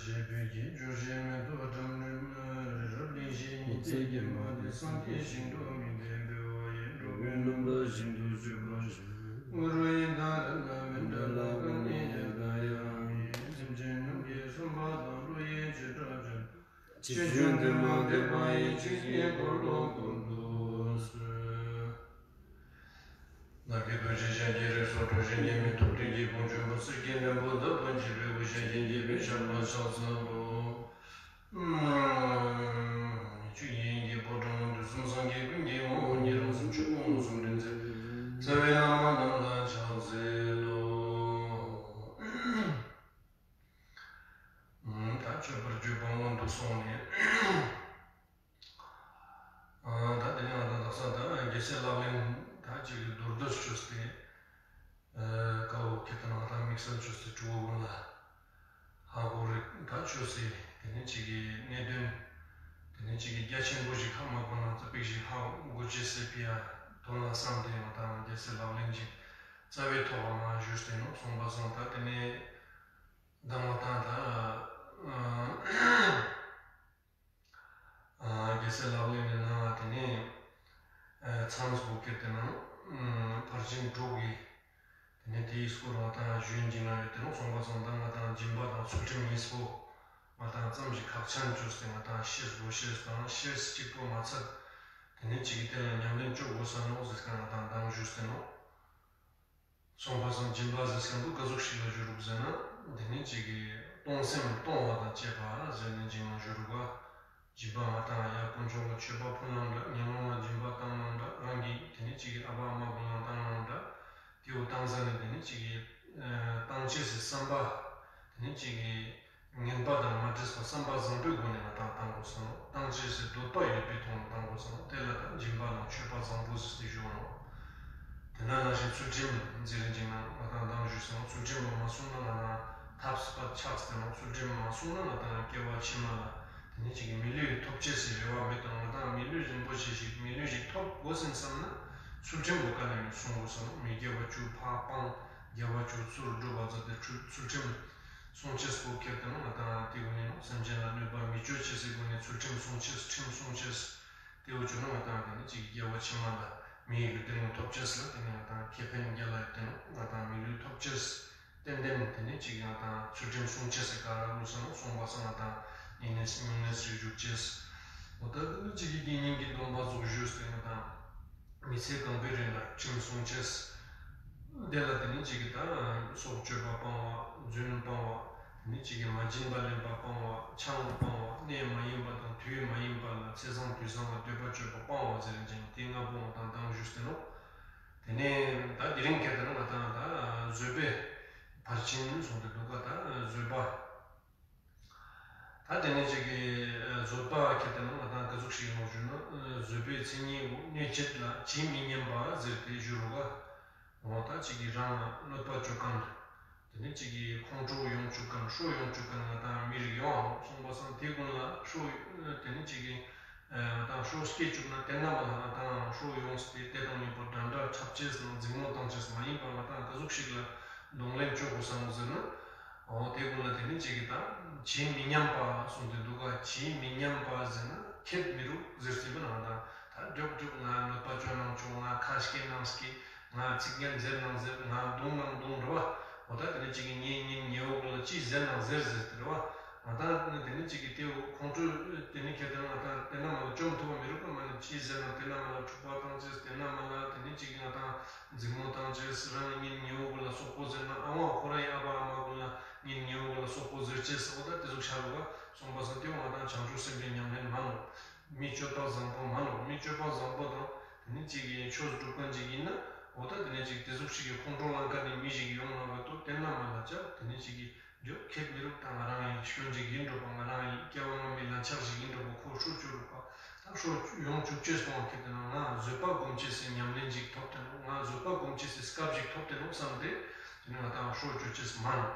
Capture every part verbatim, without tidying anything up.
ཞེས་པའི་རྒྱན་ཇོ་བོ་རྗེ་མེ་ཏོག་ལྡུམ་ར་རི་རབ་གླིང་བཞི་ཉི་ཚེ་བརྒྱ་མ་དེ་སངས་རྒྱས་ཞིང་དུ་མི་འདོད་པའི་འོ་ཡེ་འགྲོ་བའི་རྣམ་པ་བཞིན་དུ་བརྗོད་པར་བྱ། གུ་རུ་ཡི་དམ་རྣམས་ལ་མི་འབྲལ་ལ་གང་ནས་ཀྱང་བདག་ཡང་མི་ཡི་སེམས་ཅན་རྣམས་ཀྱི་བསམ་པ་དང་བློ་ཡི་བྱེ་བྲག་ཅན། ཕྱིར་བྱོན་དུ་མ་འདོད་པ་ཡི་ཆོས་ཀྱི་འཁོར་ལོ་བསྐོར་དུ་གསོལ། ནམ་མཁའི་རྡོ་རྗེ་འཆང་གི་རིགས་སུ་འཁྲུངས་ཤིང་མཉམ་མེད་ཐུབ་བསྟན་གྱི་དཔུང་འཇོམས་པ་གསེར་གྱི་འགྲེང་བུ་དང་པཎ་ཆེན་བོད་ཀྱི་ཞལ་གྱི་རྒྱལ་པོའི་ཞབས་ལ་ཕྱག་འཚལ་ལོ། ཆོས་དབྱིངས་ཀྱི་ཕོ་བྲང་དུས་གསུམ་སངས་རྒྱས་ཀུན་གྱི་ངོ་བོ་ཉིད་རང་སེམས་ཆོས་སྐུ་མངོན་སུམ་འདྲེན་མཛད་རྩ་བའི་བླ་མ་རྣམས་ལ་ཕྱག་འཚལ་ལོ། ད་མཆོད་པར་བརྗོད་པ་སྔོན་དུ་སོང་ནས། ད་དེ་ནས་ང་དང་དག་ས་ད་རྒྱལ་སྲས་ལག་ལེན་ད་ཅིག་མདོར་བསྡུས་བཅོས་ཏེ། ཀ་བོ་ཁྱེར་ཏེ་ན་ང་དང་དམིགས་བསལ་བཅོས་ཏེ་གྲུབ་པོ་ཀུན་ལ་ཧ་གོ་རིག་ད་བཅོས་ཏེ་དེ་ནས་ཅིག་གི་གནད་དོན་དེ་ནས་ཅིག་གི་རྒྱ་ཆེན་པོ་ཞིག་ཧ་མ་གོ་ན་ཙ་པིག་ཞིག་ཧ་གོ་ཅེས་སི་ཕི་ཡ་དོན་ལ་བསམ་སྟེ་ང་དང་རྒྱལ་སྲས་ལག་ལེན་ཅིག་རྩ་བའི་ཐོག་ལ་མ་ཞུས་ཏེ་ནོ་སོང་པ་སང་ད་དེ་ནས་ད་ང་དང་ད། རྒྱལ་སྲས་ལག་ལེན་ནི་ནང་དེ་ནས་མཚམས་སུ་ཁྱེར་ཏེ་ན་ཕར་ཕྱིན་དྲུག་གི་དེ་ནས་དེའི་སྐོར་ང་དང་ཞུ་ཡིན་ཅིག་ན་ཡོད་དེ་ནོ་སོང་པ་སང་ད་ང་དང་སྦྱིན་པ་དང་ཚུལ་ཁྲིམས་གཉིས་པོ་ང་དང་ཙམ་ཞིག་ཁག་ཅན་བཅོས་ཏེ་ང་དང་ཤེས་དགོས་ཤེས་དང་ཤེས་གཅིག་པོ་མ་ཚད་དེ་ནས་གཅིག་གི་དེ་ལ་ཉམས་ལེན་བཅོ་དགོས་ས་ནོ་ཟེར་ཁན་ང་དང་མདང་ཞུས་ཏེ་ནོ། སོང་པ་སང་སྦྱིན་པ་ཟེར་ཁན་པོ་ག་ཟུག་ཞིག་ལ་ཞུ་རུག་ཟེར་ན། དེ་ནི་གཅིག་གི་གཏོང་སེམས་གཏོང་བ་དང་བཅས་པ་ཟེར་ནི་ཅིག་ལ་ཞུ་རུག་ག་སྦྱིན་པ་ང་དང་ཡ་དཀོན་མཆོག་ལ་མཆོད་པ་ཕུལ་ནའང་འདྲ། ཉམས་མྱོང་ལ་སྦྱིན་པ་བཏང་ནའང་འདྲ། རང་གི་དེ་ནི་གཅིག་གི་ཨ་ཕ་ཨ་མ་ཀུན་ལ་བཏང་ནའང་འདྲ། དེ་བོ་བཏང་ས་ནི་དེ་ནི་གཅིག་གི་བཏང་ཅེས་སི་བསམ་པ་དེ་ནི་གཅིག་གི་ངན་པ་དང་མ་འདྲེས་པ་བསམ་པ་བཟང་པོའི་སྒོ་ནས་ང་དང་བཏང་དགོས་ས་ནོ། བཏང་ཅེས་སི་འདོད་པ་ཡོད་པའི་ཐོག་ནས་བཏང་དགོས་ས་ནོ། དེ་ལ་ད་སྦྱིན་པ་ནང་མཆོད་པ་བཟང་པོ་ཟེར་ཏེ་ཞུ་བ་ནོ། དེ་ན་ནང་བཞིན་ཚུལ་ཁྲིམས་ཟེར་རིན་ཅིག་ན་ང་དང་མདང་ཞུས་ས་ནོ། ཚུལ་ཁྲིམས་མ་སྲུང་ན་ང་དང་ཐབས་པ་ཆགས་ཏེ་ནོ། ཚུལ་ཁྲིམས་མ་སྲུང་ན་ང་དང་སྐྱེ་བ་ཕྱི་མ་ལ་དེ་ནི་གཅིག་གི་མི་ལུས་ཐོབ་ཅེས་སི་རེ་བ་མེད་དང་། ང་དང་མི་ལུས་རིན་པོ་ཆེ་ཞིག་མི་ལུས་ཞིག་ཐོབ་དགོས་སེམས་བསམ་ན་ཚུལ་ཁྲིམས་པོ་ཀ་ནས་མི་སྲུང་དགོས་ས་ནོ། མི་དགེ་བ་བཅུ་ཕར་སྤང་དགེ་བ་བཅུ་ཚུར་སྒྲུབ་པ་ཟེར་ཏེ་ཚུལ་ཚུལ་ཁྲིམས་སྲུང་ཅེས་པོ་ཁྱེར་ཏེ་ན་ང་དང་དེ་ཀུན་ནི་ནོ་སེམས་ཅན་ལ་གནོད་པ་མི་བཅོ་ཅེས་སི་སྒོ་ནས་ཚུལ་ཁྲིམས་སྲུང་ཅེས་ཁྲིམས་སྲུང་ཅེས་དེ་བོ་བཅོས་ན་ང་དང་དེ་ནི་གཅིག་དགེ་བ་ཕྱི་མ་ལ་མིའི་ལུས་རྟེན་ཐོབ་ཅེས་ལ་དེ་ནི་ང་དང་ཁེ་ཕན་རྒྱལ་ལ་ཡོད་དེ་ནོ། ང་དང་མི་ལུས་ཐོབ་ཅེས་ཏན་ཏན་དེ་ནི་གཅིག་ང་དང་ཚུལ་ཁྲིམས་སྲུང་ཅེས་སི་ཀ་ར་ལུས་ས་ནོ། སོང་པ་སང་ང་དང་སྙིང་ནས་སྙིང་ནས་རིག་འཇུག་ཅེས་འོ་ད་དེ་ནི་གཅིག་གི་དགེ་བསྙེན་གྱི་སྡོམ་པ་ཟུག་ཞུས་ཏེ་ང་དང་མི་ཚེ་གང་པོའི་རིང་ལ་ཁྲིམས་སྲུང་ཅེས། དེ་ལ་དེ་ནི་གཅིག་གི་ད་སྲོག་གཅོད་པ་སྤང་བ། རྫུན་སྤང་བ། དེ་ནི་གཅིག་གི་མ་བྱིན་པ་ལེན་པ་སྤང་བ། ཆང་སྤང་བ། གནས་མ་ཡིན་པ་དང་དུས་མ་ཡིན་པ་ལ་ཚེས་བཟང་དུས་བཟང་ལ་འདོད་པ་སྤྱོད་པ་སྤང་བ་ཟེར་ཅིང་དེ་ལྔ་པོ་ང་དང་མདང་ཞུས་ཏེ་ནོ། དེ་ནས་ད་དེ་རིང་ཁྱེར་ཏེ་ན་ང་དང་ད་བཟོད་པའི་ཕར་ཕྱིན་སོང་སྟེ་འདུག་ག་ད་བཟོད་པ། ད་དེ་ནས་གཅིག་གི་བཟོད་པ་ཁྱེར་ཏེ་ན་ང་དང་ག་ཟུག་ཞིག་ཡིན་ནོ་ཞུ་ན། བཟོད་པའི་མཚན་ཉིད་འོ་གནོད་བྱེད་ལ་ཇི་མི་སྙམ་པ་ཟེར་ཏེ་ཞུ་རུག་ག་འོ་ད་གཅིག་གི་རང་ལ་གནོད་པ་བཅོ་མཁན། དེ་ནས་གཅིག་གི་ཁོང་ཁྲོ་ཡོང་བཅུག་མཁན། ཤོ་ཡོང་བཅུག་མཁན་ང་དང་མི་རིགས་ཡོང་ཨ་ནོ། སོང་པ་སང་དེ་ཀུན་ལ་ཤོ་དེ་ནས་གཅིག་གི་ང་དང་ཤོ་སྐྱེ་བཅུག་ན་དེ་ན་མ་ལ་ང་དང་ཤོ་ཡོངས་ཏེ་དེ་དང་མཉམ་པོ་འདྲ་འདྲ་འཁྲབ་ཅེས་ནང་འཛིང་མོ་བཏང་ཅེས་མ་ཡིན་པ་ང་དང་ག་ཟུག་ཞིག་ལ་གདོང་ལེན་བཅོ་དགོས་ས་ནོ་ཟེར་ན། འོ་དེ་ཀུན་ལ་དེ་ནི་གཅིག་གི་ད་ཇི་མི་སྙམ་པ་གསུངས་ཏེ་འདུག་ག་ཇི་མི་སྙམ་པ་ཟེར་ན་ཁྱད་མི་རུག་ཟེར་སྲིད་པ་ན་ང་དང་ད་མགྱོགས་མགྱོགས་ང་གནོད་པ་བཅོ་ནའང་བཅོ། ང་ཁ་སྐད་ནའང་སྐད། ང་ཚིག་ངན་ཟེར་ནའང་ཟེར། ང་རྡུང་ནའང་རྡུང་རེད་བ། འོ་ད་དེ་ནི་གཅིག་གི་ངའི་གཉེན་ཉེ་བོ་ཀུན་ལ་ཅི་ཟེར་ནའང་ཟེར་ཟེར་ཏེ་རེད་བ། ང་དང་དེ་ནི་གཅིག་གི་དེ་བོ་ཁོང་ཁྲོ་དེ་ནི་ཁྱེར་ཏེ་ན་ང་དང་དེ་ན་མ་ལ་བཅོམ་ཐུབ་པ་མི་རུག་པ། མ་ནི་ཅི་ཟེར་ན་དེ་ན་མ་ལ་འཁྲུག་པ་བཏང་ཅེས། དེ་ན་མ་ལ་དེ་ནི་གཅིག་གི་ང་དང་འཛིང་མོ་བཏང་ཅེས། རང་གི་གཉེན་ཉེ་བོ་ཀུན་ལ་སོག་པོ་ཟེར་ན་ཨ་བ་ཁོ་རའི་ཨ་བ་ཨ་མ་ཀུན་ལ་གཉེན་ཉེ་བོ་ཀུན་ལ་སོག་པོ་ཟེར་ཅེས་ཟེར་བ་ད་དེ་ཟུག་ཆ་རུག་ག་སོང་པ་སང་དེ་བོ་ང་དང་བྱང་ཆུབ་སེམས་དཔའི་ཉམས་ལེན་མ་ནོ། མི་སྤྱོད་པ་བཟང་པོ་མ་ནོ། མི་སྤྱོད་པ་བཟང་པོ་དང་དེ་ནི་གཅིག་གི་ཆོས་སྒྲུབ་མཁན་ཅིག་ཡིན་ན་འོ་ད་དེ་ནི་གཅིག་དེ་ཟུག་ཞིག་གི་ཁོང་ཁྲོ་ལངས་མཁན་ནི་མི་ཞིག་ཡོང་ན་བ་ཏོ་དེ་ན་མ་ལ་ཅག་དེ་ནི་གཅིག་གི་འཇོག་ཁྱད་མི་རུག་ད་ང་རང་ཡི་སྐྱོན་ཅིག་ཡིན་འགྲོ་པ། ང་རང་ཡི་སྐྱེ་བ་སྔ་མའི་ལན་ཆགས་ཤིག་ཡིན་འགྲོ་པ། ཁོ་ཤོ་བཅོ་རུག་པ། ད་ཤོ་ཡོང་བཅུག་ཅེས་སོང་བ་ཁྱེར་ཏེ་ན་ང་བཟོད་པ་སྒོམ་ཅེས་སི་ཉམས་ལེན་ཅིག་ཐོབ་སྟེ་ནོ། ང་བཟོད་པ་སྒོམ་ཅེས་སི་སྐབས་ཤིག་ཐོབ་སྟེ་ནོ་བསམ་སྟེ་དེ་ནི་ང་དང་ཤོ་བཅོ་ཅེས་མ་ནོ།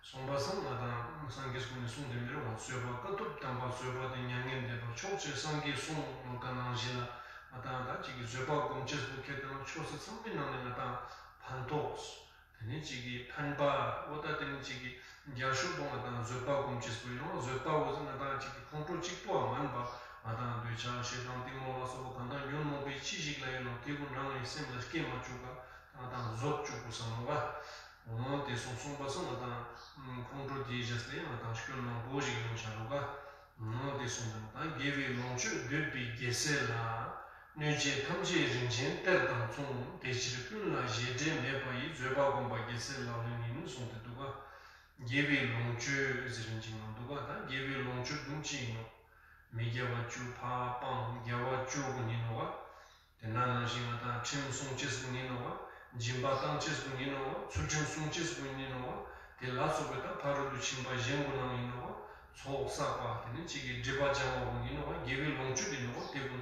སོང་པ་སང་ང་དང་སངས་རྒྱས་ཀུན་ནི་གསུངས་ཏེ་མི་རུང་བ། བཟོད་པ་དཀའ་ཐུབ་དམ་པ་བཟོད་པ་དེ། མྱ་ངན་འདས་པ་མཆོག་བྱེད་སངས་རྒྱས་གསུངས། ནོ་ཀ་ནང་བཞིན་ལ་ང་དང་ད་གཅིག་གི་བཟོད་པ་སྒོམ་ཅེས་པོ་ཁྱེར་ཏེ་ན་ཆོས་སི་ཚང་མའི་ནང་ནས་ང་དང་ཕན་ཐོགས། དེ་ནེ་ཅིག་གི་ཕན་པ་འོ་ད་དེ་ནེ་ཅིག་གི་རྒྱལ་ཤོས་པོ་ང་དང་བཟོད་པ་སྒོམ་ཅེས་པོ་ཡིན་ནོག། བཟོད་པ་འོ་ཟེར་ང་དང་ཅིག་གི་ཁོང་ཁྲོ་གཅིག་པོ་མན་པ་ང་དང་འདོད་ཆགས་ཞེ་སྡང་གཏི་མུག་ལ་སོགས་པ་གང་དང་ཉོན་མོངས་པའི་ཅི་ཞིག་ལ་ཡོད་ནོག་དེ་ཀུན་རང་གི་སེམས་ལ་སྐྱེ་མ་བཅུག་པ་ང་དང་བཟོད་བཅུག་དགོས་ས་ནོག་པ། འོ་དེ་སོང་སོང་པ་སོང་ང་དང་ཁོང་ཁྲོ་དེའི་རྗེས་ལ་ང་དང་སྐྱོན་མང་པོ་ཞིག་ཡོང་ཆ་ནོག་པ། འོ་དེ་སོང་ཙང་དགེ་བའི་ལོངས་སྤྱོད་འདོད་པའི་རྒྱལ་སྲས་ལ། གནོད་བྱེད་ཐམས་ཅད་རིན་ཆེན་གཏེར་དང་མཚུངས། དེ་ཕྱིར་ཀུན་ལ་བཞེས་བྲལ་མེད་པ་ཡི། བཟོད་པ་སྒོམ་པ་རྒྱལ་སྲས་ལག་ལེན་ཡིན་གསུངས་ཏེ་འདུག་ག། དགེ་བའི་ལོངས་སྤྱོད་ཟེར་རིན་ཆེན་ནང་འདུག་ག། ད་དགེ་བའི་ལོངས་སྤྱོད་དུ་ཅི་ཡིན་ནོག། མི་དགེ་བ་བཅུ་ཕར་སྤང་དགེ་བ་བཅུ་ཀུན་ཡིན་ནོག་ག། དེ་ནང་བཞིན་ང་དང་ཁྲིམས་སྲུང་ཅེས་ཀུན་ཡིན་ནོག་པ། སྦྱིན་པ་བཏང་ཅེས་ཀུན་ཡིན་ནོག་པ། ཚུལ་ཁྲིམས་སྲུང་ཅེས་ཀུན་ཡིན་ནོག་པ། དེ་ལ་སོགས་པའི་ད་ཕ་རོལ་ཏུ་ཕྱིན་པ་གཞན་ཀུན་ནང་ཡིན་ནོག་པ། ཚོགས་བསགས་པ་དེ་ནེ་ཅིག་གི་སྒྲིབ་པ་སྦྱང་བ་ཀུན་ཡིན་ནོག་པ། དགེ་བའི་ལོངས་སྤྱོད་ཡིན་ནོག་པ། དེ་ཀུན་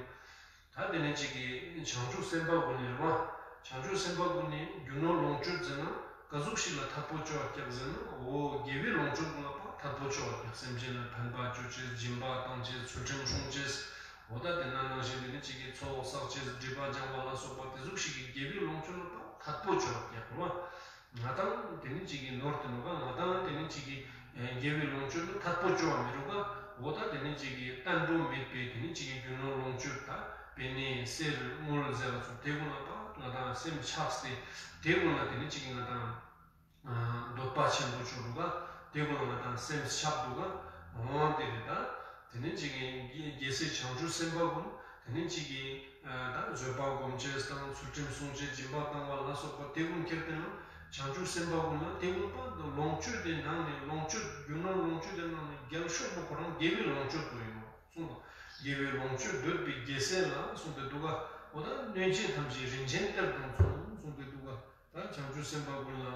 ད་དེ་ནེ་ཅིག་གི་བྱང་ཆུབ་སེམས་དཔའ་ཀུན་ནི་རེད་པ། བྱང་ཆུབ་སེམས་དཔའ་ཀུན་ནི་རྒྱུ་ནོར་ལོངས་སྤྱོད་ཟེར་ན་ག་ཟུག་ཞིག་ལ་ཐད་པོ་ཅོ་བ་རྒྱག་ཟེར་ན་འོ་དགེ་བའི་ལོངས་སྤྱོད་ཀུན་ལ་ཐད་པོ་ཅོ་བ་རྒྱག། སེམས་ཅན་ལ་ཕན་པ་ཅོ་ཅེས་སྦྱིན་པ་བཏང་ཅེས་ཚུལ་ཁྲིམས་སྲུང་ཅེས། འོ་ད་དེ་ནང་བཞིན་དེ་ནེ་ཅིག་གི་ཚོགས་བསགས་ཅེས་སྒྲིབ་པ་སྦྱང་བ་ལ་སོགས་པ་དེ་ཟུག་ཞིག་གི་དགེ་བའི་ལོངས་སྤྱོད་ལ་ཐད་པོ་ཅོ་བ་རྒྱག་རེད་པ། ང་དང་དེ་ནེ་ཅིག་གི་ནོར་དེ་ནོག་ག། ང་དང་དེ་ནེ་ཅིག་གི་དགེ་བའི་ལོངས་སྤྱོད་ལ་ཐད་པོ་ཅོ་བ་མི་རུང་ག། འོ་ད་དེ་ནེ་ཅིག་གི་བརྟན་པོ་མེད་པའི་དེ་ནེ་ཅིག་གི་རྒྱུ་ནོར་ལོངས་སྤྱོད་ད་པེ་ནེ་གསེར་དངུལ་ཟེར་བ་ཚོ་དེ་ཀུན་ལ་ད་ང་དང་སེམས་ཆགས་ཏེ་དེ་ཀུན་ལ་དེ་ནེ་ཅིག་གི་ང་དང་འདོད་པ་ཆེན་པོ་ཅོ་འདུག་ག། དེ་ཀུན་ལ་ང་དང་སེམས་ཆགས་འདུག་ག། འོ་དེ་རེད་ད། དེ་ནེ་ཅིག་གི་རྒྱལ་སྲས་བྱང་ཆུབ་སེམས་དཔའ་ཀུན་དེ་ནེ་ཅིག་གི་ད་བཟོད་པ་སྒོམ་ཅེས་དང་ཚུལ་ཁྲིམས་སྲུང་ཅེས་སྦྱིན་པ་བཏང་བ་ལ་སོགས་པ་དེ་ཀུན་ཁྱེར་ཏེ་ན་བྱང་ཆུབ་སེམས་དཔའ་ཀུན་ལ་དེ་ཀུན་པ་ལོངས་སྤྱོད་དེ་ནང་ནེ་ལོངས་སྤྱོད་རྒྱུ་ནོར་ལོངས་སྤྱོད་དེ་ནང་ནེ་རྒྱལ་ཤོས་པོ་ཁོ་རང་དགེ་བའི་ལོངས་སྤྱོད་པོ་ཡིན་ནོག་གསུངས་པ། དགེ་བའི་ལོངས་སྤྱོད་འདོད་པའི་རྒྱལ་སྲས་ལ་གསུངས་ཏེ་འདུག་ག། འོ་ད་གནོད་བྱེད་ཐམས་ཅད་རིན་ཆེན་གཏེར་དང་མཚུངས་གསུངས་ཏེ་འདུག་ག། ད་བྱང་ཆུབ་སེམས་དཔའ་ཀུན་ལ་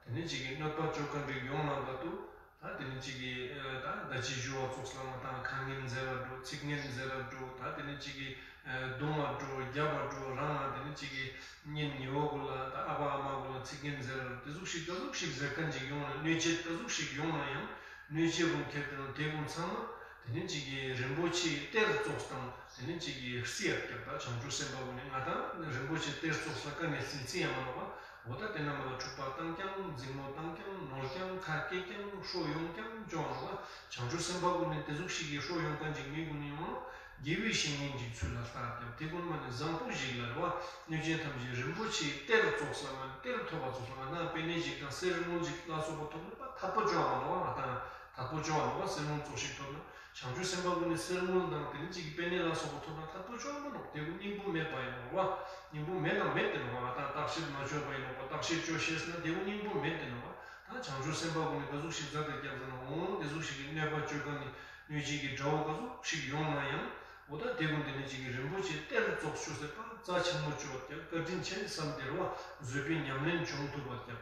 དེ་ནེ་ཅིག་གི་གནོད་པ་ཅོ་མཁན་རིགས་ཡོང་ན་ག་དུ་ད་དེ་ནེ་ཅིག་གི་ད་ད་ཅི་ཞུ་བ་ཙོགས་ལ་ང་དང་ཁ་ངན་ཟེར་ར་འགྲོ། ཚིག་ངན་ཟེར་ར་འགྲོ། ད་དེ་ནེ་ཅིག་གི་རྡུང་བ་འགྲོ་རྒྱབ་པ་འགྲོ་རང་ལ་དེ་ནེ་ཅིག་གི་གཉེན་ཉེ་བོ་ཀུན་ལ་ད་ཨ་ཕ་ཨ་མ་ཀུན་ལ་ཚིག་ངན་ཟེར་ར་དེ་ཟུག་ཞིག་ག་ཟུག་ཞིག་ཟེར་མཁན་ཅིག་ཡོང་ན་གནོད་བྱེད་ག་ཟུག་ཞིག་ཡོང་ན་ཡང་གནོད་བྱེད་ཀུན་ཁྱེར་ཏེ་ན་དེ་ཀུན་ཚང་མ་དེ་ནེ་ཅིག་གི་རིན་པོ་ཆེའི་གཏེར་ཙོགས་དང་དེ་ནེ་ཅིག་གི་རྩི་ཡ་རྒྱབ། ད་བྱང་ཆུབ་སེམས་དཔའ་ཀུན་ནི་ང་དང་རིན་པོ་ཆེ་གཏེར་ཙོགས་ལ་ཀ་ནེ་རྩི་རྩི་ཡ་མ་ནོག་པ། འོ་ད་དེ་ན་མ་ལ་འཁྲུག་པ་བཏང་ཀྱང་འཛིང་མོ་བཏང་ཀྱང་ནོར་ཀྱང་ཁ་སྐྱེ་ཀྱང་ཤོ་ཡོང་ཀྱང་ཅོ་ནོག་པ། བྱང་ཆུབ་སེམས་དཔའ་ཀུན་ནི་དེ་ཟུག་ཞིག་གི་ཤོ་ཡོང་མཁན་ཅིག་མི་ཀུན་ནི་ཡང་དགེ་བའི་བཤེས་གཉེན་ཅིག་ཚུལ་ལ་ལྟ་རྒྱབ། དེ་ཀུན་མ་ནེ་བཟང་པོ་ཞིག་ལ་རེད་པ། གནོད་བྱེད་ཐམས་ཅད་རིན་པོ་ཆེའི་གཏེར་ཙོགས་ལ་མ་ནེ་གཏེར་ཐོབ་པ་ཙོགས་ལ་ང་དང་པེ་ནེ་ཞིག་དང་གསེར་དངུལ་ཞིག་ལ་སོགས་པ་ཐོབ་ན་པ་ཐད་པོ་ཅོ་བ་མ་ནོག་པ། ང་དང་ཐད་པོ་ཅོ་བ་ནོག་པ། གསེར་དངུལ་ཙོགས་ཤིག་ཐོབ་ན། བྱང་ཆུབ་སེམས་དཔའ་ཀུན་ནི་གསེར་དངུལ་དང་དེ་ནེ་ཅིག་གི་པེ་ནེ་ལ་སོགས་པ་ཐོབ་ན་ཐད་པོ་ཅོ་མ་ནོག། དེ་ཀུན་སྙིང་པོ་མེད་པ་ཡིན་ནོག་པ། སྙིང་པོ་མེད་ན་མེད་དེ་ནོག་པ། ང་དང་བརྟག་དཔྱད་མ་ཅོས་པ་ཡིན་ནོག་པ། བརྟག་དཔྱད་ཅོ་ཤེས་ན་དེ་ཀུན་སྙིང་པོ་མེད་དེ་ནོག་པ། ད་བྱང་ཆུབ་སེམས་དཔའ་ཀུན་ནི་ག་ཟུག་ཞིག་མཛད་དེ་རྒྱབ་ཟེར་ན་འོང་དེ་ཟུག་ཞིག་གི་གནོད་པ་ཅོ་མཁན་ནི་གནོད་བྱེད་ཀྱི་དགྲ་བོ་ག་ཟུག་ཞིག་ཡོང་ན་ཡང་འོ་ད་དེ་ཀུན་དེ་ནེ་ཅིག་གི་རིན་པོ་ཆེ་གཏེར་ཙོགས་ཤོས་ཟེར་པ་རྩ་ཆེན་མོ་ཅོ་བ་རྒྱབ། བཀའ་དྲིན་ཆེ་བསམ་སྟེ་རེད་པ། བཟོད་པའི་ཉམས་ལེན་བྱུང་ཐུབ་པ་རྒྱབ།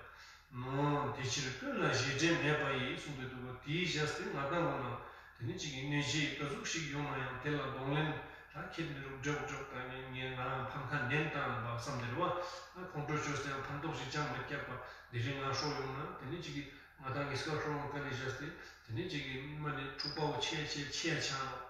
ནོ། དེ་ཕྱིར་ཀུན་ལ་བཞེས་བྲལ་མེད་པ་ཡི་གསུངས་ཏེ་འདུག་པ། དེའི་ཞེས་ཏེ་ང་དང་ཀུན་ལ་དེ་ནེ་ཅིག་གི་གནོད་བྱེད་ག་ཟུག་ཞིག་ཡོང་ན་ཡང་དེ་ལ་གདོང་ལེན་ད་ཁྱེད་མི་རུག་འགྲོགས་འགྲོགས་ད་ངས་ང་རང་ཕམ་ཁ་ནན་བཏང་པ་བསམ་སྟེ་རེད་པ། ཁོང་ཁྲོ་ཅོས་ཏེ་ཡང་ཕན་ཐོགས་ཤིག་ཅང་མི་སྐྱེད་པ། དེ་རིང་ང་ཤོར་ཡོང་ན་དེ་ནེ་ཅིག་གི་ང་དང་གི་སྐར་ཤོར་ཡོང་ཀ་ནེ་ཞེས་ཏེ་དེ་ནེ་ཅིག་གི་མ་ནེ་འཁྲུག་པ་བོ་ཆེ་ཆེ་ཆེ་ཆ་ནོག།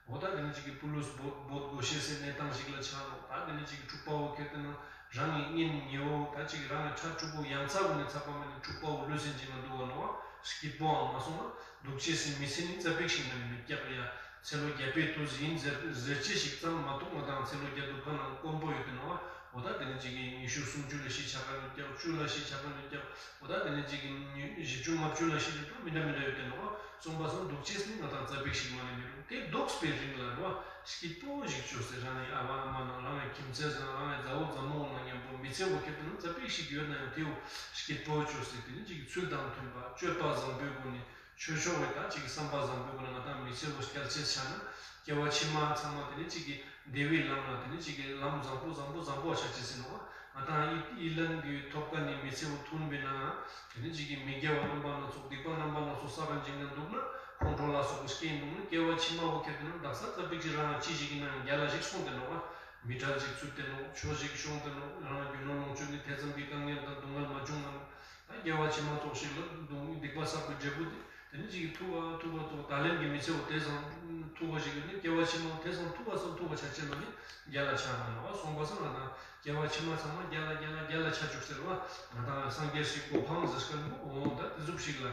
འོ་ད་དེ་ནེ་ཅིག་གི་པུ་ལུས་བོད་བོད་དགོས་ཤེས་སི་གནས་སྟངས་ཤིག་ལ་ཆགས་ནོག། ད་དེ་ནེ་ཅིག་གི་འཁྲུག་པ་བོ་ཁྱེར་ཏེ་ན་རང་གི་གཉེན་ཉེ་བོ་ད་ཅིག་རང་གི་ཕྲུ་གུ་ཡང་ཚ་བོ་ནེ་ཚ་པ་མ་ནེ་འཁྲུག་པ་བོ་ལུས་སེམས་ཅན་ལ་འདུག་པ་ནོག། སྐྱིད་པོའང་མ་སོང་ན་འདུག་ཅེས་སི་མི་ཚེ་ནི་ཙ་པིག་ཞིག་མ་ནེ་མི་རྒྱག་ཡ། ཚེ་ལོ་བརྒྱ་པའི་དུས་ཡིན་ཟེར་ཟེར་ཅེས་ཤིག་ཙམ་མ་གཏོགས་ང་དང་ཚེ་ལོ་བརྒྱ་དུ་གང་ལ་དཀོན་པོ་ཡོད་དེ་ནོག། འོ་ད་དེ་ནེ་ཅིག་གི་ཉི་ཤུ་སུམ་ཅུ་ལ་ཤི་ཆ་ག་ནེ་རྒྱག། བཅུ་ལ་ཤི་ཆ་ག་ནེ་རྒྱག། འོ་ད་དེ་ནེ་ཅིག་གི་བཞི་བཅུ་ལྔ་བཅུ་ལ་ཤི་ཆ་ད་མི་འདྲ་མི་འདྲ་ཡོད་དེ་ནོག། སོང་པ་སང་འདུག་ཅེས་ནི་ང་དང་ཙ་པིག་ཞིག་མ་ནེ་མི་རུང་། དེ་འདུག་པའི་རིང་ལ་རེད་པ། སྐྱིད་པོ་ཞིག་ཅོས་ཏེ་རང་གི་ཨ་བ་ཨ་མ་ནང་རང་གི་ཁྱིམ་མཚེས་ནང་རང་གི་མཛའ་བོ་མཛའ་མོ་ནང་མཉམ་པོ་མི་ཚེ་བོ་ཁྱེར་ཏེ་ན་ཙ་པིག་ཞིག་ཡོད་ན་ཡང་དེ་བོ་སྐྱིད་པོ་ཅོས་ཏེ་དེ་ནེ་ཅིག་གི་ཚུལ་དང་མཐུན་པ་སྤྱོད་པ་བཟང་པོའི་སྒོ་ནེ་ཆོས་ཕྱོགས་པའི་ད་ཅིག་གི་བསམ་པ་བཟང་པོའི་སྒོ་ནེ་ང་དང་མི་ཚེ་བོ་སྐྱལ་ཅེས་ཆ་ན་སྐྱེ་བ་ཕྱི་མ་ཚང་མ་དེ་ནེ་ཅིག་གི་བདེ་བའི་ལམ་ལ་དེ་ནེ་ཅིག་གི་ལམ་བཟང་པོ་བཟང་པོ་བཟང་པོ་ཆ་ཅེས་ཟེར་ནོག། ང་དང་ཡིད་ཡིད་ལན་གྱི་ཐོབ་མཁན་ནི་མི་ཚེ་བོ་ཐུན་པའི་ནང་དེ་ནེ་ཅིག་གི་མི་དགེ་བ་རྣམ་པ་སྣ་ཚོགས་སྡིག་པ་རྣམ་པ་སྣ་ཚོགས་བསགས་མཁན་ཅིག་ན་འདུག་ན་ཁོང་ཁྲོ་ལ་སོགས་པ་སྐྱེ་འདུག་ན་སྐྱེ་བ་ཕྱི་མ་བོ་ཁྱེར་ཏེ་ན་དག་ས་ཙ་པིག་ཅིག་རང་ཅི་ཞིག་གི་ནང་རྒྱལ་ལ་ཞིག་སོང་སྟེ་ནོག། མི་གྲལ་ཞིག་ཚུད་དེ་ནོག། ཆོས་ཞིག་ཤོང་སྟེ་ནོག། རང་རྒྱུ་ནོར་ལོངས་སྤྱོད་ནི་དེ་ཙམ་གྱི་དཀའ་ངལ་དང་སྡུག་བསྔལ་མ་བྱུང་ན་ནོག། ད་སྐྱེ་བ་ཕྱི་མ་ཙོགས་ཤིག་ལ་སྡུག་སྡིག་པ་བསགས་པའི་འབྲས་བུ་དེ་ དེ་ནི་ཅིག་གི་ཐུག་པ་ཐུག་པ་ཐུག་པ་ད་ལན་གྱི་མི་ཚེ་བོ་དེ་ཙམ་ཐུག་པ་ཞིག་གི་ནི་སྐྱེ་བ་ཕྱི་མ་དེ་ཙམ་ཐུག་པ་ཙམ་ཐུག་པ་ཆ་ཅེས་ན་ནི་རྒྱལ་ལ་ཆགས་ན་ནོག་སོང་པ་སང་ང་དང་སྐྱེ་བ་ཕྱི་མ་ཚང་མ་རྒྱལ་ལ་རྒྱལ་ལ་རྒྱལ་ལ་ཆ་བཅུག་ཟེར་བ་ང་དང་སངས་རྒྱས་སི་གོ་འཕང་ཟེར་སྐད་མོ་འོང་ད་དེ་ཟུག་ཞིག་ལ།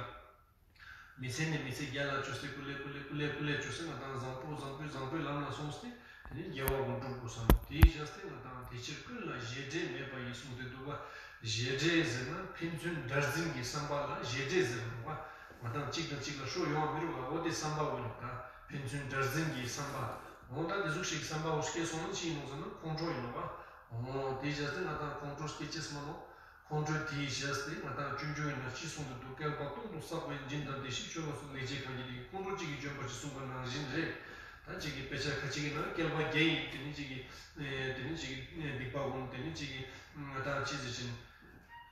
མི་ཚེ་ནས་མི་ཚེ་རྒྱལ་ལ་བཅོས་ཏེ་ཀུ་ལེ་ཀུ་ལེ་ཀུ་ལེ་ཀུ་ལེ་བཅོས་ཏེ་ང་དང་བཟང་པོ་བཟང་པོའི་བཟང་པོའི་ལམ་ལ་སོང་སྟེ་དེ་ནི་རྒྱལ་བ་གུན་འགྲུབ་དགོས་སམ། དེའི་ཕྱིར་ཏེ་ང་དང་དེ་ཕྱིར་ཀུན་ལ་བཞེས་འབྲས་མེད་པ་ཡི་གསུངས་ཏེ་འདུག་པ། བཞེས་འབྲས་ཟེར་ན་ཕན་ཚུན་དགྲར་འཛིན་གྱི་བསམ་པ་ལ་བཞེས་འབྲས་ཟེར་ར་ནོག་པ། ང་དང་གཅིག་དང་གཅིག་ལ་ཤོ་ཡོང་བ་མི་རུང་བ་འོ་དེ་བསམ་པ་འོ་ནོག་ད། ཕན་ཚུན་དགྲར་འཛིན་གྱི་བསམ་པ། འོ་ད་དེ་ཟུག་ཞིག་བསམ་པ་འོ་སྐྱེས་སོང་ན་ཅི་ཡིན་ནོག་ཟེར་ན་ཁོང་ཁྲོ་ཡིན་ནོག་པ། འོ་དེའི་ཕྱིར་ཏེ་ང་དང་ཁོང་ཁྲོ་སྐྱེ་ཅེས་མ་ནོག་ཁོང་ཁྲོ་དེའི་ཞེས་ཏེ་ང་དང་སྤྱོད་འཇུག་ཡིན་ན་ཅི་གསུངས་ཏེ་འདུག་བསྐལ་པ་སྟོང་དུ་བསགས་པའི་སྦྱིན་དང་བདེ་གཤེགས་མཆོད་པ་སོགས་ལེགས་སྤྱད་གང་གིས་བདེ། ཁོང་ཁྲོ་གཅིག་གིས་འཇོམས་པར་བྱེད་གསུངས་པ་ནང་བཞིན་རེད། ད་གཅིག་གི་དཔེ་ཆ་ཁ་ཅིག་གི་ནང་བསྐལ་པ་བརྒྱ་ཡི་དེ་ནི་གཅིག་གི་དེ་ནི་གཅིག་གི་སྡིག་པ་ཀུན་དེ་ནི་གཅིག་གི་ང་དང་ཅི་ཟེར་ཅིན་